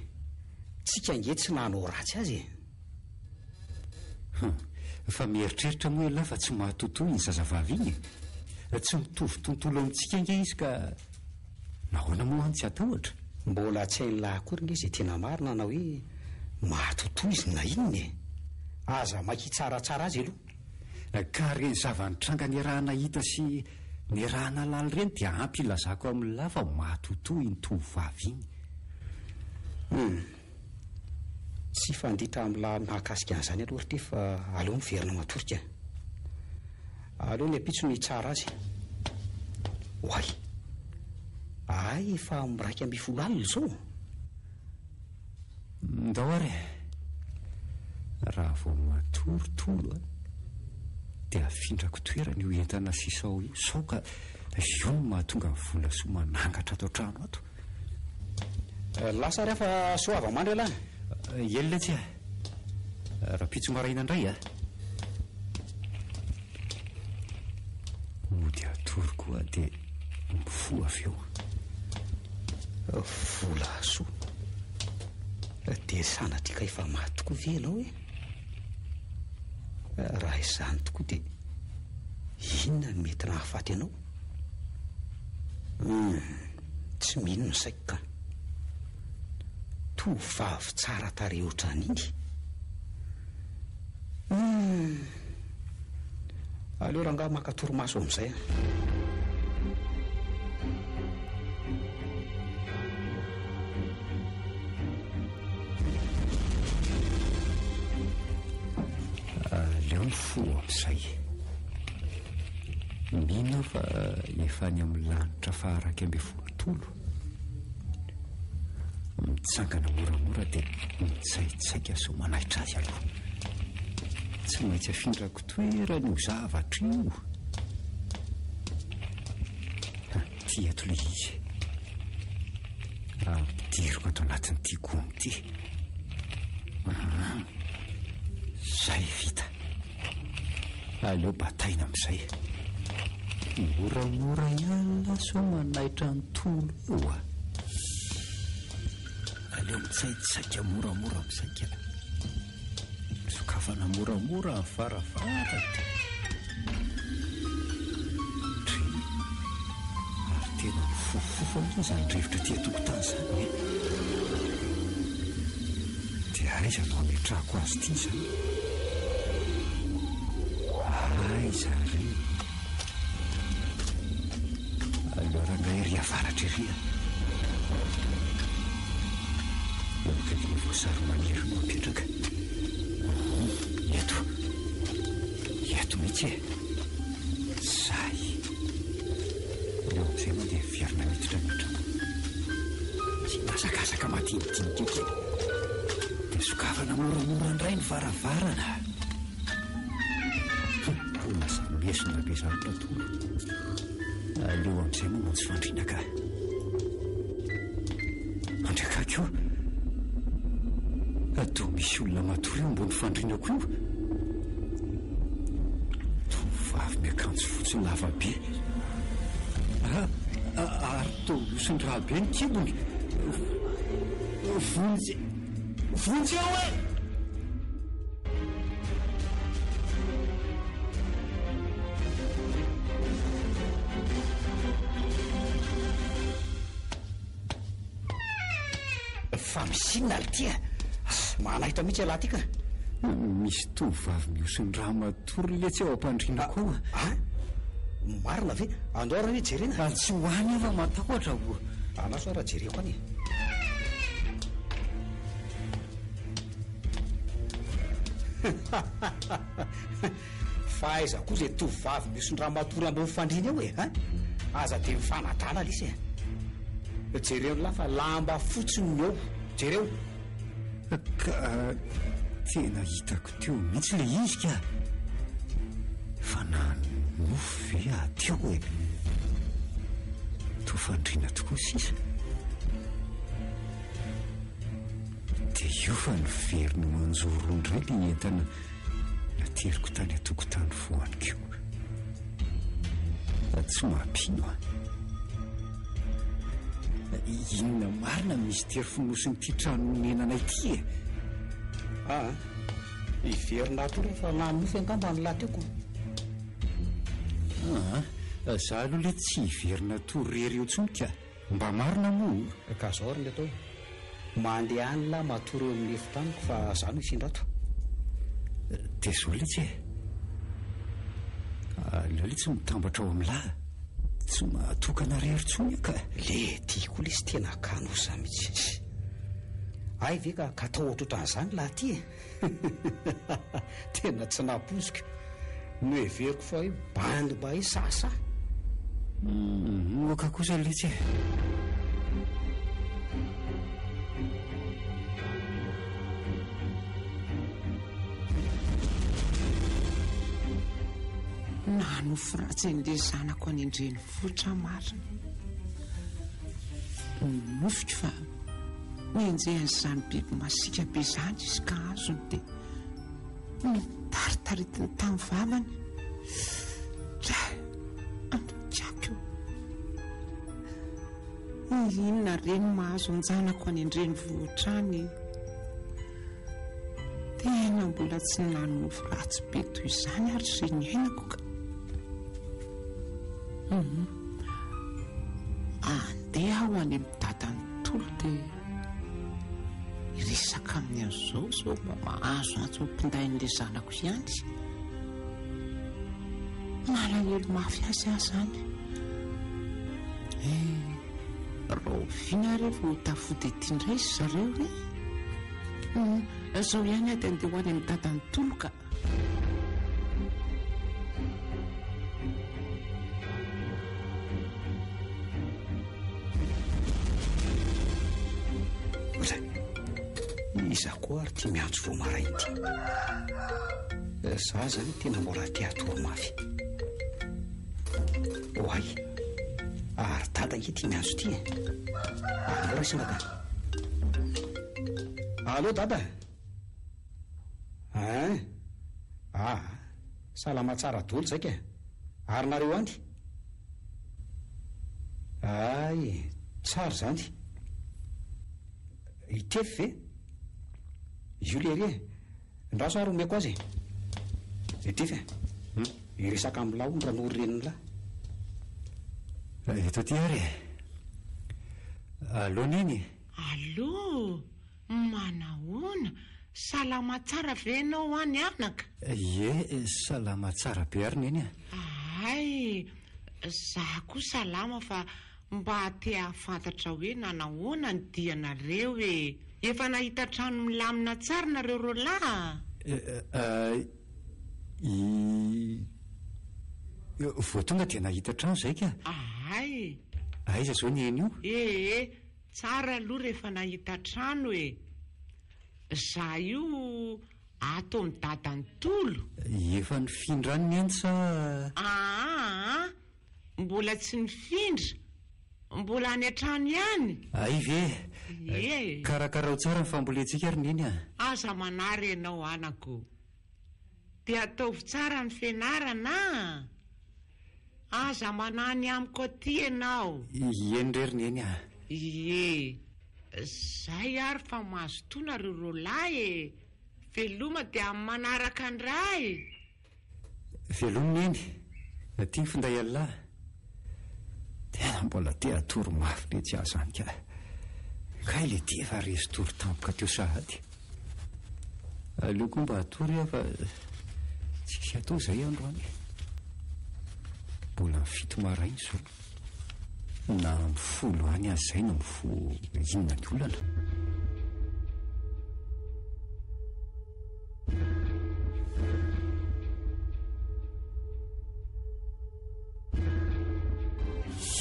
Tsika ange tsy nanao ratsy azy e. Hum. Fa mieritreritra moa ialahy fa tsy mahatotoa iny zazavavy iny e. Tsy mitovy tontolo amintsika ange izy ka. Nahoana moa aho no tsy hatahotra? Mbola tsy hain'lah akory nge izay tena marina na hoe mahatotoa izy na inona e! Aza maika hitsaratsara azy aloha. Ka ireny zava-nitranga niaraha-nahita sy niaraha-nahalala ireny dia ampy hilazako amin'lah fa mahatotoa iny tovovavy iny. Hum. Tsy hifanditra amin'lah mahakasika an'izany aloha ry ty fa aleo miverina matory ka. Aleo ny ampitso no hitsara azy. Oay! Hay efa amin'ny 11 alina izao? Ndao ary e! Raha vao matory Tolo a, dia afindrako toerana io entana sisa ao io sao ka io no mahatonga ny Volasoa manangatra ato an-trano ato. Lasa ary aho fa soava mandry ialahy. Eny letsy a! Rahampitso maraina indray a! Mody hatory koa dia mifoha avy eo. Volasoa. Dia sanatria ka efa maty tokoa ve ianao e? Raha izany tokoa dia inona no mety nahafaty anao? Hum, tsy mino ny saiko ka. Tovovavy tsara tarehy ohatran'iny. Hum. Aleo rangahy maka torimaso amin'izay a. Aleo mifoha amin'izay. Mino aho fa efa any amin'ny lanitra faha-11 tolo. Mitsangana moramora dia mitsaitsaika sao manaitra azy aloha. Tsy maintsy afindrako toerana io zavatra io. Ity eto ilay izy. Ampidiriko ato anatin'ity gony ity. Zay vita. Aleo bataina amin'izay. Moramora ihany lahy sao manaitra ny tolo eo a. Aleo mitsaitsaika moramora amin'izay ka. Sokafana moramora ny varavarana. Dry. Ary tena mifofofofo anie izany rivotra aty an-tokotany izany e. Dia aiza no hametrahako azy ity izany? Aiza re? Aleo rangahy ery avaratra ery a. Eo akaikin'ny voasary maniry no apetraka. Eto. Eto mihitsy e. Zay. Aleo amin'izay mandeha miverina miditra ny trano. Tsy mihazakazaka madinidinika kely. Dia sokafana moramora indray ny varavarana. Ho lasa miesona be izany Ratolo. Aleo amin'izay mamonjy fandriana ka. Andriakaiky o! Toa misy olona matory eo ambony fandrianako io. Tovovavy miakanjo fotsy lava be. Ary toa mihosin-drà be ny kibony. Vonjy! Vonjeo e! Fa misy inona ry ity a? Manaitra mihitsy ialahy ity ka. Misy tovovavy mihosin-drà matory letsy ao am-pandrianako ao a. A? Marina ve? Andao ary anie jerena. Tsy ho any aho fa matahotra o. Andraso ary jereko any e. Fa aiza koa izay tovovavy mihosin-drà matory ambony fandriana eo e? Hein? Aza dia mifanadala lesy e. Jereo ny lahy fa lamba fotsiny ny eo. Jereo. Ka tena hitako teo mihitsy ilay izy ka. Fa nanonofy ve aho teo e? Toa fandriana tokoa sisa. Dia io fa niverina manjoro indray ilay entana nateriko tany an-tokotany voaniko. Tsy mampino an! Inona marina ny mistery fonosin'ity trano onenana ity e? Aa, hiverina ato rehefa nanonofy angamba ny lahy teo ko. Aa, za aloha le tsy hiverina hatory irery eo intsony ka. Mba marina moa? Ka zao ary ny atao e. Mandeha any lah matory eo amin'ny efitranoko fa za no hifindra ato. Dia zao letsy e. Aleo letsy mitambatra ao amin'lah. Tsy mahatokana rery intsony aho ka. Le ty koa lesy tena kanosa mihitsy. Hay ve ka katao ohatrohatran'izany lah ty e. Tena tsy nampoiziko. Noheveriko fa hoe bandy mba hoe sahasaha. Moka kosa letsy e. Nanofy ratsy an'ilay zanako any an-drenivohitra marina. Nonofiko fa Nenjehan'izany biby masiaka be izany izy ka azony dia notaritaritiny tamin'ny vavany. Dray, andriako io. Inona re no mahazo an-janako any an-drenivohitra any? Tena mbola tsy nanonofy ratsy be toy izany ary izay niainako ka. Hum. Andeha aho any amin'ny dadan'i Tolo dia hiresaka aminy an'izao sao mba mahazo antso am-pindain'ilay zanako ihany. Malahelo mafy azy aho izany. Eh, rahoviana re vao ho tafody ety indray ry zareo e? Hum, izao ihany aho dia andeha ho any amin'ny dadan'i Tolo ka. Oza, iza koa ary ity miantso vao maraina ity? Za zany tena mbola te hatory mafy. Oay, ary dada ange ity miantso ity e. Aleo raisina ka. Allo dada. Hein? Aa, salama tsara daholo zay ka. Ary nareo any? Hay, tsara izany. I Tefy ve? Io lery e. Ndraso ary omeko azy e. I Tefy e. Hiresaka amin'lah hono Ranoro renin'lah. Eto aty ary e. Allo Neny e. Allo, manahoana? Salama tsara ve ianao any anaka? Ie, salama tsara be ary Neny a. Hay, za koa salama fa mba te hahafantatra hoe nanahoana ny dianareo e! Efa nahita trano milamina tsara nareo roalahy a? I. Vao tonga dia nahita trano izay ka! Hay! Aiza izao ny eny io? Ee, tsara aloha rehefa nahita trano e! Za io ato amin'i dadan'i Tolo. Efa nifindra any ny eny sa? Aa, mbola tsy nifindra, mbola any an-trano ihany. Hay ve? Ie. Karakarao tsara ny fambolentsika ry Neny a! Aza manary ianao anako. Dia ataovy tsara ny fianarana a! Aza manany amiko aty ianao. Eny re ry Neny a! Ie. Zay ary fa mazotoa nareo roalahy e! Veloma dia amin'ny manaraka indray! Veloma Neny, aty ny finday Allah. Tena mbola te hatory mafy be tsy aho zany ka. Kay le ty efa resy tory tampoka teo sahady. Aleo koa mba hatory aho fa tsisy atao zay androany. Mbola amin'ny fito maraina izao. Na amin'ny folo any aza izay no mifoha inona ny olana?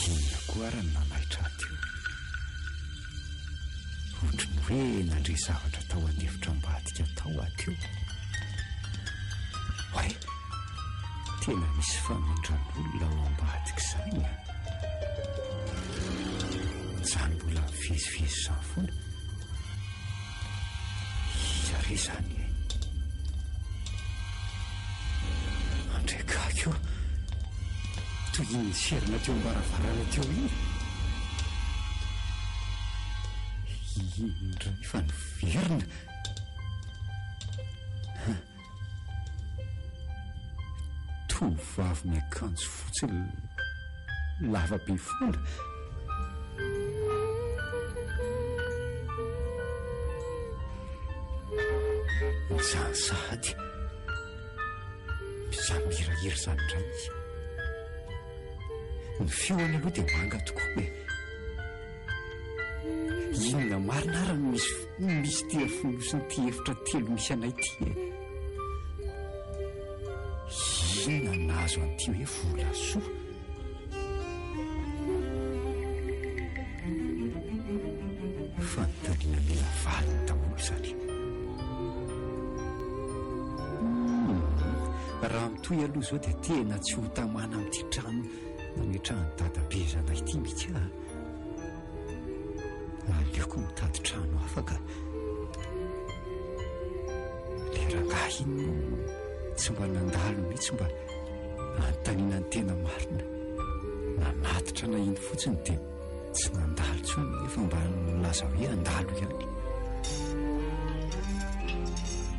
Inona koa ary no nanaitra ahy teo? Ohatry ny hoe nandre zavatra tao an'efitra ambadika tao aho teo. Oay! Tena misy famindran'olona ao ambadika izany an! Izany mbola mivezivezy izany foana. Iza re izany e? Andriakako io. Toy iny niserana teo am-baravarana teo iny. Iny indray fa niverina. Tovovavy miakanjo fotsy lava be foana. Izany sahady. Izany mihirahira izany indray izy. Ny feony aloha dia manga tokoa e. Inona marina ary no misy mystère fonosin'ity efitra telo misy anay ity e? Inona no nahazo an'ity hoe Volasoa? Fanontaniana mila valiny daholo izany. Hmm, raha mitohy aloha izao dia tena tsy ho tamana amin'ity trano nametrahan'i dadabe zanay ity mihitsy aho. Aleoko mitady trano hafa ka. Ilay rangahy iny no tsy mba nandalo mihitsy mba anontaniana ny tena marina. Nanatitra anay iny fotsiny dia tsy nandalo intsony nefa mba nilaza hoe handalo ihany.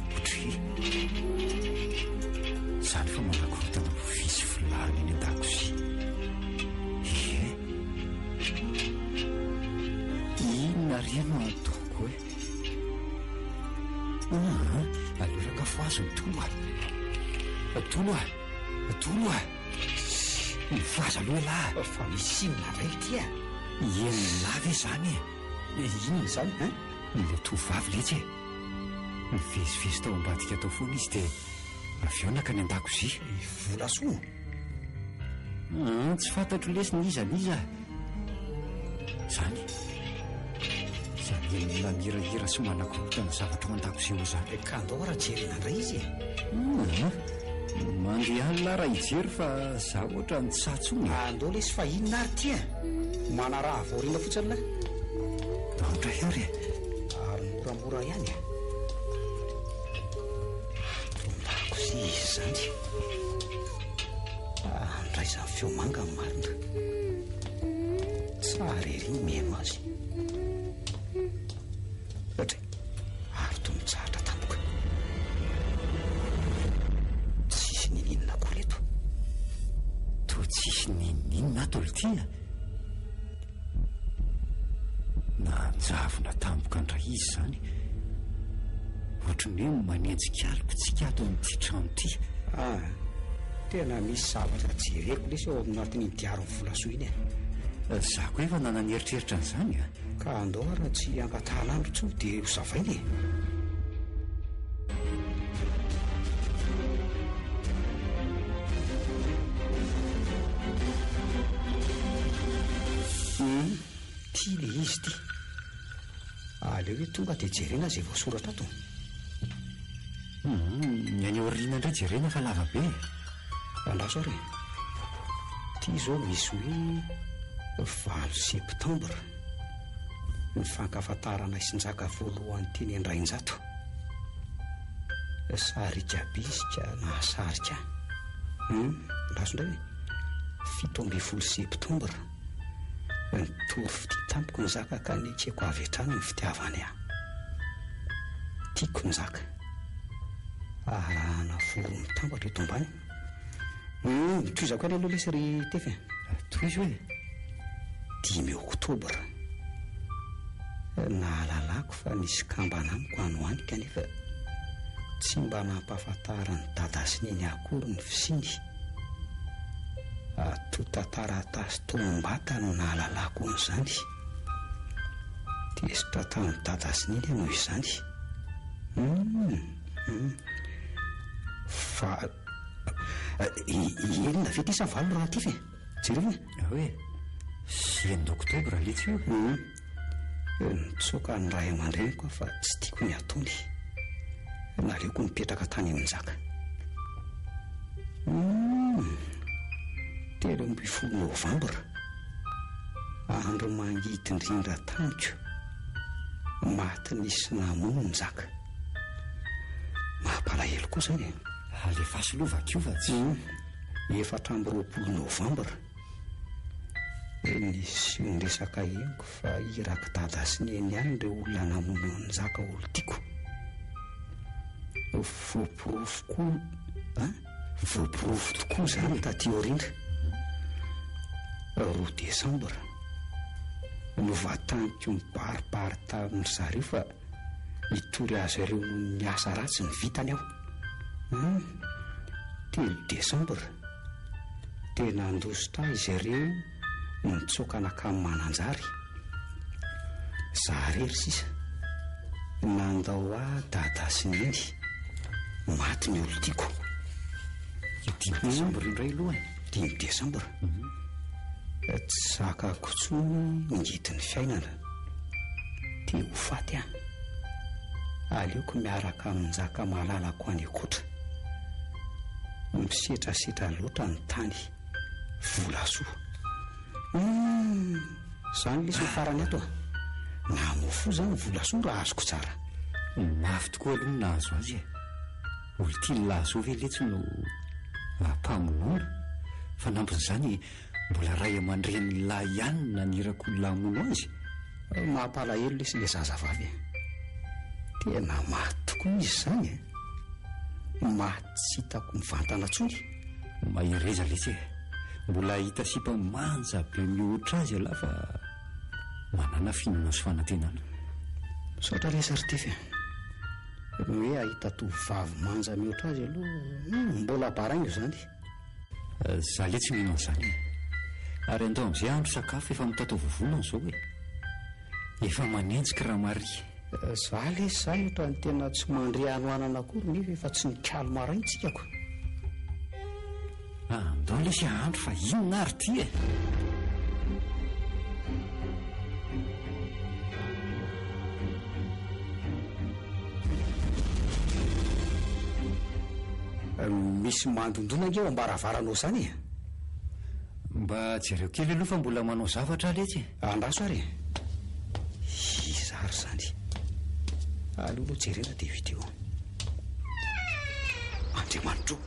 Ohatry re no ataoko e? Aa, aleo rangaha fohazo ny Tolo a! Tolo a! Tolo a! Mifohaza aloha ialahy a! Fa misy inona indray ity a? Henon'lah ve izany e? Inona izany an? Ilay tovovavy letsy e! Nivezivezy tao ambadika tao foana izy dia avy eo nankany an-dakozia. I Volasoa? Aa, tsy fantatro lesy na iza na iza. Izany. Izany olona mihirahira sy manakorontana zavatra ao an-dakozia ao izany. Ka andao raha jerena indray izy e. Aa, mandeha alina aho raha hijery fa za ohatran'ny tsy sahy intsony e. Andao lesy fa inona ary ity e? Manaraha avy aoriana fotsiny lahy. Ndao indray ary e. Ary moramora ihany e. Ato an-dakozia izy izany. Andraisany feo manga ny marina. Tsara ery ny mihaino azy. Ohatra ary toa mitsahatra tampoka. Tsisy ninininona akory eto. Toa tsisy ninininona ato ry tia. Nanjavona tampoka indray izy izany. Ohatry ny hoe manenjika aloka tsika ato amin'ity trano ity. Ah, tena misy zavatra jereko lesy ao anatin'iny diarin'i Volasoa iny e. Za koa efa nanan'eritreritra an'izany a. Ka andao ary tsy hangatahana andro intsony dia ho savaina e. Hum, ty le izy ty. Aleo hoe tonga dia jerena izay voasoratra ato. Hum, ny any aoriana indray jerena fa lava be e. Andraso ary e. Ty izao misy hoe valo septembre. Ny fankafantaranay sy Njaka voalohany teny Andrainjato. Sarika be izy ka nahasarika ahy. Hum, andraso indray e. 17 septembre. Nitory fitia tamiko Njaka ka nekeko avy hatrany ny fitiavany ahy. Tiako Njaka. Arahana folo mitambatra eto ambany. Hum, tohizako ihany aloha lesy ry Tefy a. Tohizo e. Dimy oktobra. Nahalalako fa nisy kambana amiko any ho any kanefa tsy mba nampahafantaran'i Dada sy Neny akory ny fisiany. Antontan-taratasy tombata no nahalalako an'izany. Tezitra tamin'i Dada sy Neny aho noho izany. Hum, hum. Fa enina ve ity sa valo raha ity fe? Jereo e. Hoe enina oktobra letsy io. Hum. Nitsoaka ny ray aman-dreniko aho fa tsy tiako ny ataony. Naleoko nipetraka tany amin'i Njaka. Hum. 13 novambra. Andro mangidy indrindra tamiko. Maty nisy namono Njaka. Mampalahelo koa izany e. Alefaso aloha vakio fa tsy. 24 novambra. Nisy niresaka henoko fa irak'i Dada sy Neny ihany ireo olona namono an'i Njaka olon-tiako. Voaporofo koa an? Voaporofo tokoa izany taty aoriana. Roa desambra. Novantaniko mibaribary tamin-dry zareo fa Hitory azy ireo noho ny asa ratsy ny vitany aho. Hum, telo desambra. Dia nandositra ahy izy ireo nitsoaka nankany Mananjary. Za irery sisa. Nandao ahy Dada sy Neny. Maty ny olon-tiako. Io dimy desambra io indray aloha e. Dimy desambra. Tsy zakako intsony ny ngidin'ny fiainana. Te ho faty aho. Aleoko miaraka amin'i Njaka malalako any ankoatra. Misetrasetra loatra ny tany. Volasoa. Humm! Izany lesy ny farany ato a! Namoa fo izany Volasoa raha azoko tsara. Mafy tokoa aloha ny nahazo azy e! Olon-tia ny lahasoa ve letsy no ampamonoana? Fanampin'izany, Mbola ray aman-drenin'ny lahy ihany no naniraka olona hamono azy? Mampalahelo lesy ilay zazavavy e! Tena maty tokoa izy izany e! Maty tsy hitako mivantana intsony. Mahereza lesy e! Mbola hahita sipa manja be mihoatra azy ialahy fa manàna finoana sy fanantenana. Misaotra lesy ry Tefy a. Ny hoe hahita tovovavy manja mihoatra azy aloha, hum, mbola baraingo izany. Za letsy mino an'izany e. Ary andao amin'izay hahandro sakafo efa mitatao vovonana izao e. Efa manenjika Ramaria. Za lesy zany ohatran'ny tena tsy mandre hanoanana akory nefa efa tsy nikalo maraina tsika ko. Andao lesy hahandro fa inona ary ity e. Misy mandondona ange eo am-baravaranao izany e. Mba jereo kely aloha fa mbola manao zavatra aho letsy e. Andraso ary e. Iza ary izany? Aleo aloha jerena dia vita eo. Andriamanitro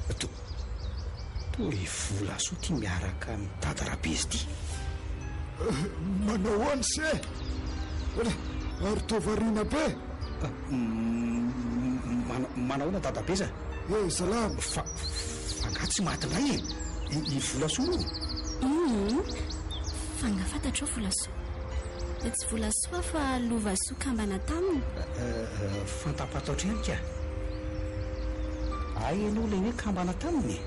o! To, toa i Volasoa ity miaraka amin'i Dada Rabezy ity. Manao ahoana se? Ary toa variana be? Manao ahoana Dadabeza? Eh, salama! Fa, fa angaha tsy maty indray e? I Volasoa moa? Hum, fa angaha fantatrao Volasoa? Tsy Volasoa fa Lovasoa kambana taminy. Fantapantatro ihany ka. Hay ianao ilay hoe kambana taminy e?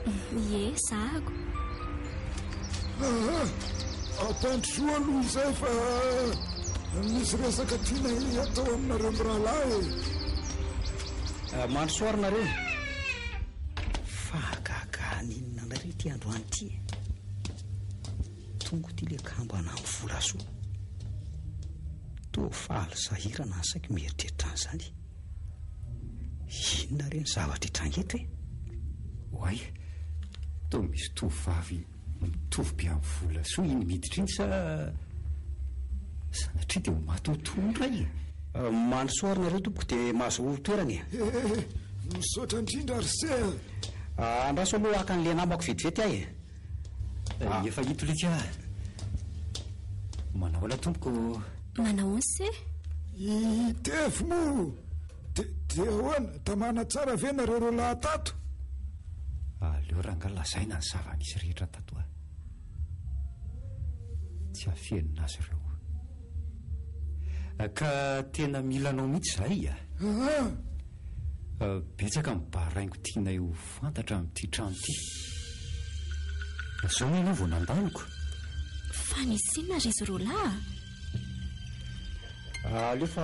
Ie, zahako. Aa, ampandrosoa aloha izay fa misy resaka tianay hatao aminareo mirahalahy e. Mandrosoa ary nareo e. Fahagagana inona indray re ity androany ity e. Tonga ity ilay kambana amin'ny Volasoa. Toa faly sahirana ny saiko mieritreritra an'izany. Inona re ny zavatra hitranga eto e? Oay, toa misy tovovavy mitovy be amin'ny Volasoa iny miditra iny sa sanatria dia ho maty ho tony indray e? Mandrosoa ary nareo tompoko dia mahazoa toerana e. Eh, misaotra indrindra ry se a. Andraso aloha haka an'ilay namako vetivety aho e. Efa ito lika a. Manao ahoana tompoko? Manao ahoana se? I Tefy moa de de ahoana? Tamana tsara ve nareo roalahy tato? Aleo rangahy lazaina ny zava-nisy rehetra tato a. Tsy afenina azy ireo. Ka tena mila anao mihitsy izahay a. Aa! Betsaka ny baraingo tianay ho fantatra amin'ity trano ity. Izao ianao vao nandaloko. Fa nisy inona ry izy roalahy a? Aleo fa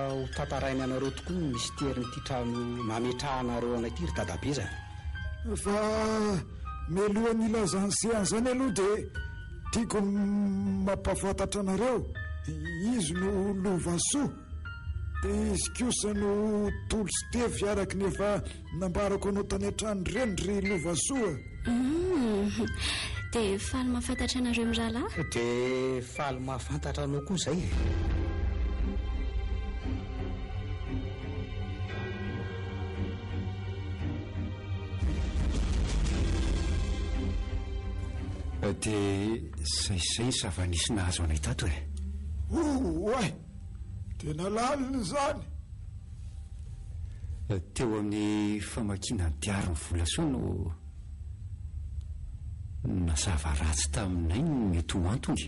ho tantarainy anareo tokoa ny misterin'ity trano nametrahanareo anay ity ry dadabe zany. Fa mialohan'ny hilazan'i se an'izany aloha dia tiako ny mampahafantatra anareo, izy no Lovasoa, dia izy kosa no Tolo sy Tefy araka ny efa nambarako anao tany an-trano ireny ry Lovasoa. Humm, dia faly mahafantatra anareo mirahalahy. Dia faly mahafantatra anao koa izay e. Dia izay izay ny zava-nisy nahazo anay tato e. Oay! Tena lalina izany. Teo amin'ny famakiana ny diarin'i Volasoa no nazava ratsy taminay ny mety ho antony.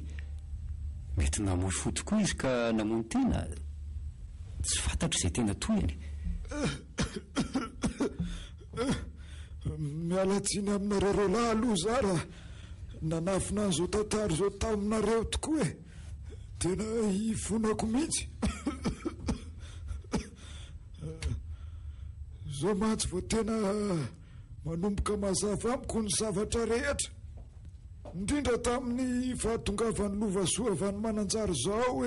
Mety namoy fo tokoa izy ka namono tena. Tsy fantatro izay tena tohiny. Miala tsiny aminareo roalahy aloha za raha nanafina an'izao tantara izao taminareo tokoa e. Tena ifonako mihitsy. Izao mantsy vao tena manomboka mazava amiko ny zavatra rehetra. Indrindra tamin'ny fahatongavan'i Lovasoa avy any Mananjary izao e!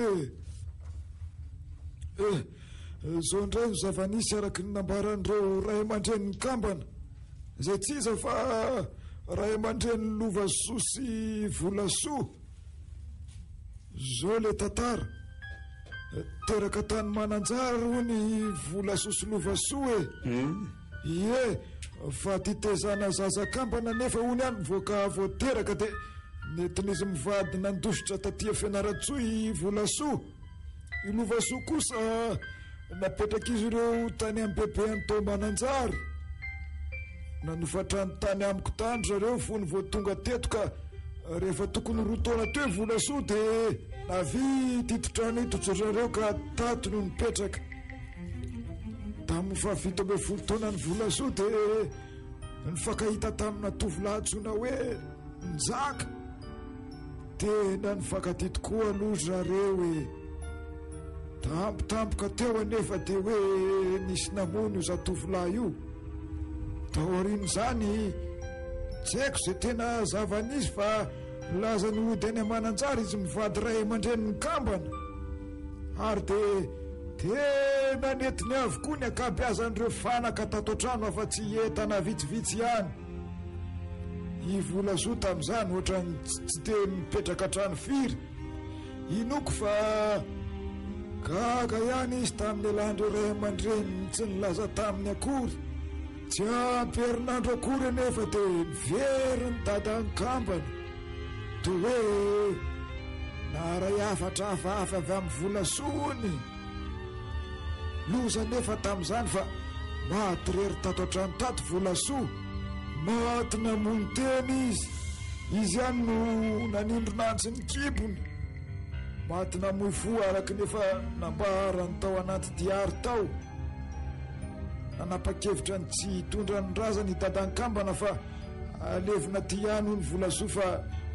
Eh, izao indray no zava-nisy araka ny nambaran'ireo ray aman-drenin'ny kambana, izay tsy iza fa ray aman-drenin'i Lovasoa sy Volasoa. Izao ilay tantara, teraka tany Mananjary hono i Volasoa sy Lovasoa e! Ie, fa titezana zaza kambana nefa hono ihany vao ka vao teraka dia nentin'izy mivady nandositra taty Fianarantsoa i Volasoa. I Lovasoa kosa napetrak'izy ireo tany amin'ny bebeany tao Mananjary. Nanofa trano tany amiko tany zareo fony vao tonga teto ka rehefa tokony 2 taona teo i Volasoa dia. Navita ito trano ito ry zareo ka tato no nipetraka. Tamin'ny faha-17 taonan'i Volasoa dia nifankahita tamina tovolahy antsoina hoe Njaka. Tena nifankatia tokoa aloha ry zareo e. Tampotampoka teo anefa dia hoe nisy namono io zatovolahy io. Taorian'izany, tsy haiko izay tena zava-nisy fa nilaza ny hody any Mananjary izy mivady ray aman-dreniny kambana. Ary dia tena nentiny avokoa ny ankabeazan'ireo fanaka tato an-trano afa-tsy entana vitsivitsy ihany. I Volasoa tamin'izany ohatran'ny tsy dia mipetraka an-trano firy. Inoako fa gaga ihany izy tamin'ny nialan'ireo ray aman-dreniny tsy nilaza taminy akory. Tsy ampy herinandro akory anefa dia niveriny dadan'ny kambana. Toa hoe naharay hafatra hafahafa avy amin'ny Volasoa hono. Loza anefa tamin'izany fa maty irery tato an-trano tato Volasoa. Maty namono tena izy. Izy ihany no nanindrona antsy ny kibony. Maty namoy fo araka ny efa nambarany tao anaty diary tao. Nanapa-kevitra ny tsy hitondra ny razany i Dadankambana fa alevina aty ihany hono Volasoa fa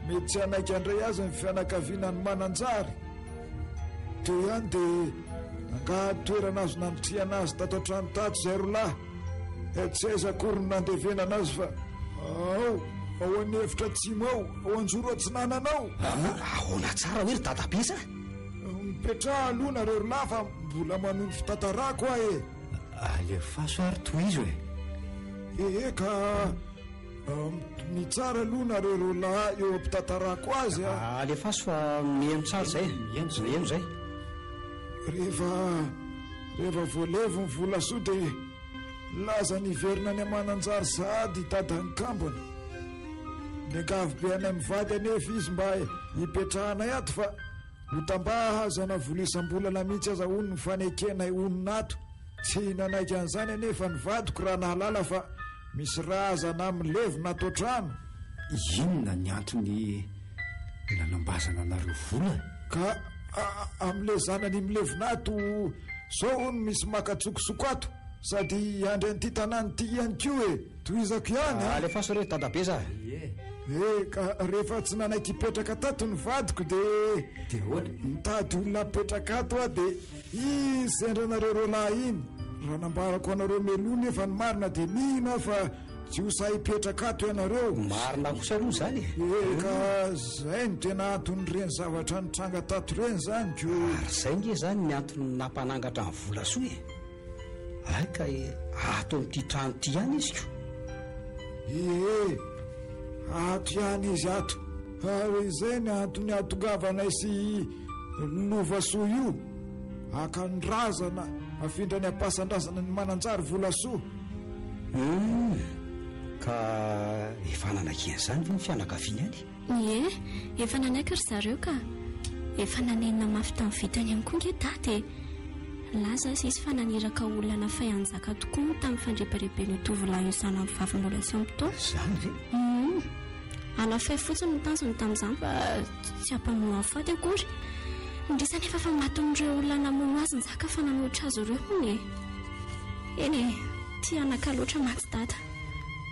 mety tsy hanaiky handray azy ny fianakaviana any Mananjary. Teo ihany dia nangady toerana azo nanitrihana azy tato an-trano tato izay rolahy. Eh, tsy aiza akory no nandevenana azy fa ao, ao an'efitra atsimo ao, ao anjoro atsinanana ao. Ahoana tsara hoe ry dadabe sa? Mipetraha aloha nareo rolahy fa mbola manohy ny fitantarako aho e. Alefaso ary tohizo e. Ehe ka. Mitsara aloha nareo roa lahy eo ampitantarako azy a. Alefaso fa mihaino tsara izay e. Mihaino izay. Mihaino izay. Rehefa rehefa voalevo ny volasoa dia nilaza ny hiverina any Mananjary sahady i dadan'ny kambana. Niangavy be anay mivady anefa izy mba hipetrahanay ato fa ho tambahazana vola isam-bolana mihitsy aza hono ny fanekenay honina ato. Tsy nanaiky an'izany anefa ny vadiko raha nahalala fa Misy razana milevina ato an-trano. Inona ny antony nanambazana anareo vola e? Ka amin'ilay zanany milevina ato zao hono misy maka an-tsokosoko ato sady hiandry an'ity tanàna ity ihany koa e! Tohizako ihany an! Alefaso re dadabe za! Ie! E, ka rehefa tsy nanaiky hipetraka tato ny vadiko dia. Dia ahoana? Nitady olona hapetraka ato aho dia. Izy sendra anareo roalahy iny. Raha nambarako anareo mialoha nefa ny marina dia mino aho fa tsy ho sahy hipetraka ato ianareo. Marina kosa aloha izany e. Ee ka zay no tena anton'ireny zavatra nitranga tato ireny izany ko. Ary izay nge izany ny antony nampanangatra an'i Volasoa e. Hay ka ato amin'ity trano ity ihany izy ko. Ee, ato ihany izy ato. Ary izay ny antony hahatongavanay sy Lovasoa io, haka ny razana, hafindra any am-pasan-drazana ny Mananjary Volasoa. Humm, ka efa nanaiky an'izany ve ny fianakaviany any? Ie, efa nanaiky ry zareo ka. Efa nanenina mafy tamin'ny vitany ihany koa nge dada e. Nilaza aza izy fa naniraka olona nafay hanjaka tokoa moa tamin'ny fandrebireben'io tovolahy io zanany vavy mbola tsy ampy taona. Izany ve? Humm. Hanafay fotsiny no tanjony tamin'izany fa tsy hampamono afaty akory. Indrisy anefa fa matin'ireo olona namono azy Njaka fa nanohitra azy ireo hono e. Eny e, tia anaka loatra mantsy Dada.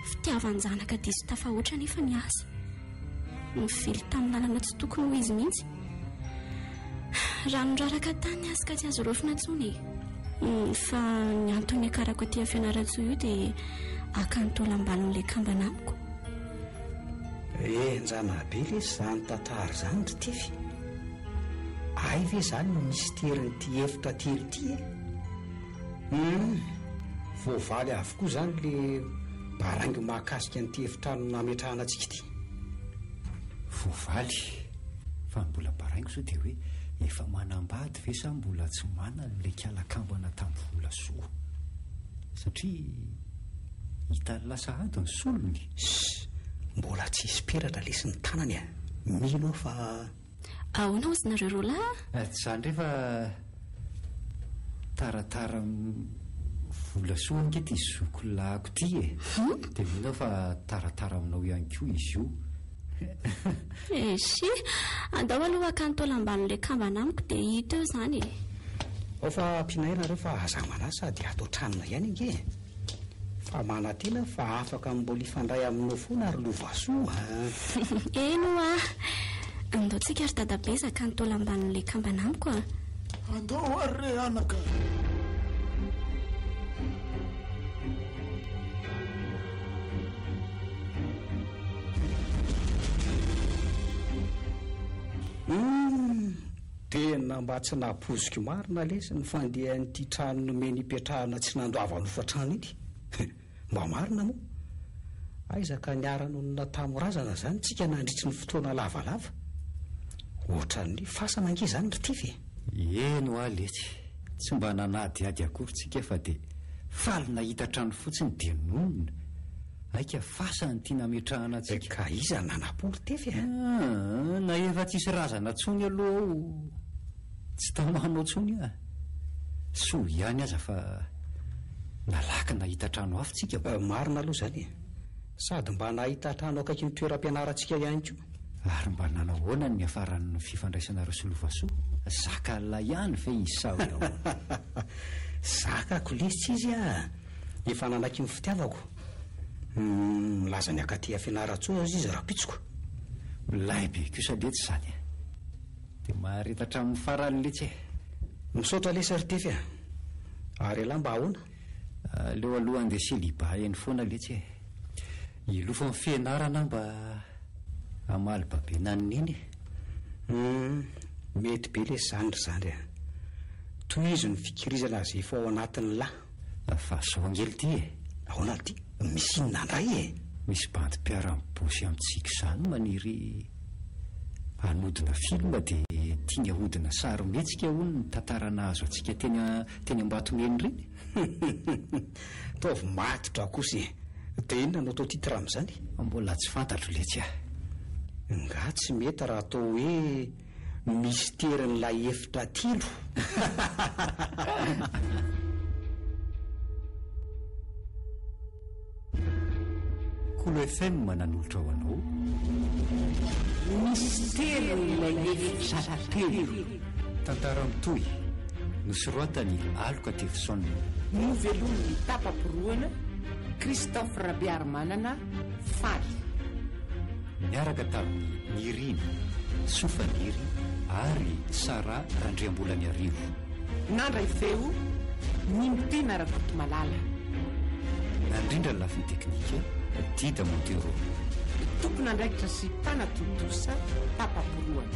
Fitiavan-janaka diso tafahoatra anefa ny azy. Nivily tamin'ny lalana tsy tokony ho izy mihitsy. Rano raraka tany ny azy ka tsy azo raofina intsony e. Fa ny antony niakarako aty Fianarantsoa io dia haka ny taolam-balon'ilay kambana amiko. Henjana be lesy izany tantara izany ry Tefy. Hay ve izany no misterin'ity efitra telo ity e? Hum, voavaly avokoa izany le baraingo mahakasika an'ity efitrano nametrahana antsika ity. Voavaly, fa ny mbola baraingo izao dia hoe efa manambady ve sa mbola tsy manana ilay kialakambana tamin'ny Volasoa? Satria hitan'ny lasa ady ny solony. Ssss, mbola tsisy peratra lesy ny tanany a! Mino aho fa. Ahoana hozy nareo roalahy a? Tsy izany indray fa taratara Volasoa ange ity zoky lahiko ity e! Dia mino aho fa taratara aminao ihany koa izy io. Eshi, andao aloha haka ny taolam-balon'ilay kambana amiko dia hita eo izany e. Ao fa ampianay nareo fa aza manahy sady ato an-tranonay ihany ange e. Fa manantena aho fa afaka mbola hifandray aminao foana ry Lovasoa a. Eny ho'a. Andao tsika ry dadabe hizaka ny taolam-balon'ilay kambana amiko a. Andao ary re anaka. Humm! Tena mba tsy nampoiziko marina lesy ny fandehan'ity trano nomeny hipetrahana tsy nandoavana hofantrano ity. Mba marina moa? Aiza ka niara-nonina tamin'ny razana izany tsika nandritry ny fotoana lavalava? Ohatran'ny fasana ange izany ry Tify e! Eny hoa letsy, tsy mba nanadihady akory tsika fa dia faly nahita trano fotsiny dia nonina. Aika fasana ity nametrahana antsika. Ka iza nanapory Tefy a? Aa, na efa tsisy razana tsony aloha ao, tsy tamana ao tsony aho. Soa ihany aza fa nalaky nahita trano hafa tsika. Marina aloha izany e. Sady mba nahita trano akaikin'ny toeram-pianarantsika ihany koa. Ary mba nanao ahoana ny niafaran'ny fifandraisanareo sy Lovasoa? Zaka lahy ihany ve izy sa hoe ahoana? Zakako lesy izy a! Efa nanaiky ny fitiavako. Milaza ny hankaty Fianarantsoa aza izy rahampitsoko. Milay be kosa letsy izany e! Dia mahareta hatramin'ny farany letsy e! Misaotra lesy ry Tefy a! Ary ialahy mba ahoana? Aleo aloha handeha celibat eny foana letsy e! Hilofo amin'ny fianarana aho mba hamaly babena an'i Neny e! Humm, mety be lesy izany ry zandry a! Tohizo ny fikirizana izay efa ao anatin'lah. Fa zao ange lty e! Ahoana lty? Misy inona ndray e? Misy bandy mpiara-mibosy amintsika izany maniry hanodina film dia tiany ahodina sarimihetsika hono ny tantara nahazo antsika teny teny Ambatomena ireny. Ataovy matotra kosa e! Dia inona no atao titre amin'izany? Mbola tsy fantatro letsy a! Nga tsy mety raha atao hoe Misterin'ilay efitra telo. Kolo FM nanolotra ho anao. Misterin'ilay efitra telo. Tantara mitohy, nosoratan'i Aloka Tevson. Novelomin'ny tapa-porohana, Christophe Rabearimanana, Faly. Niaraka tamin'i Nirina, Sofaniry ary Sarah Randriambolaniarivo. Nandray feo, Ninitina Rakotomalala. Nandrindra ny lafiny teknika, Dida Montero. Tompon'andraikitra sy mpanatontosa, Papa Porohana.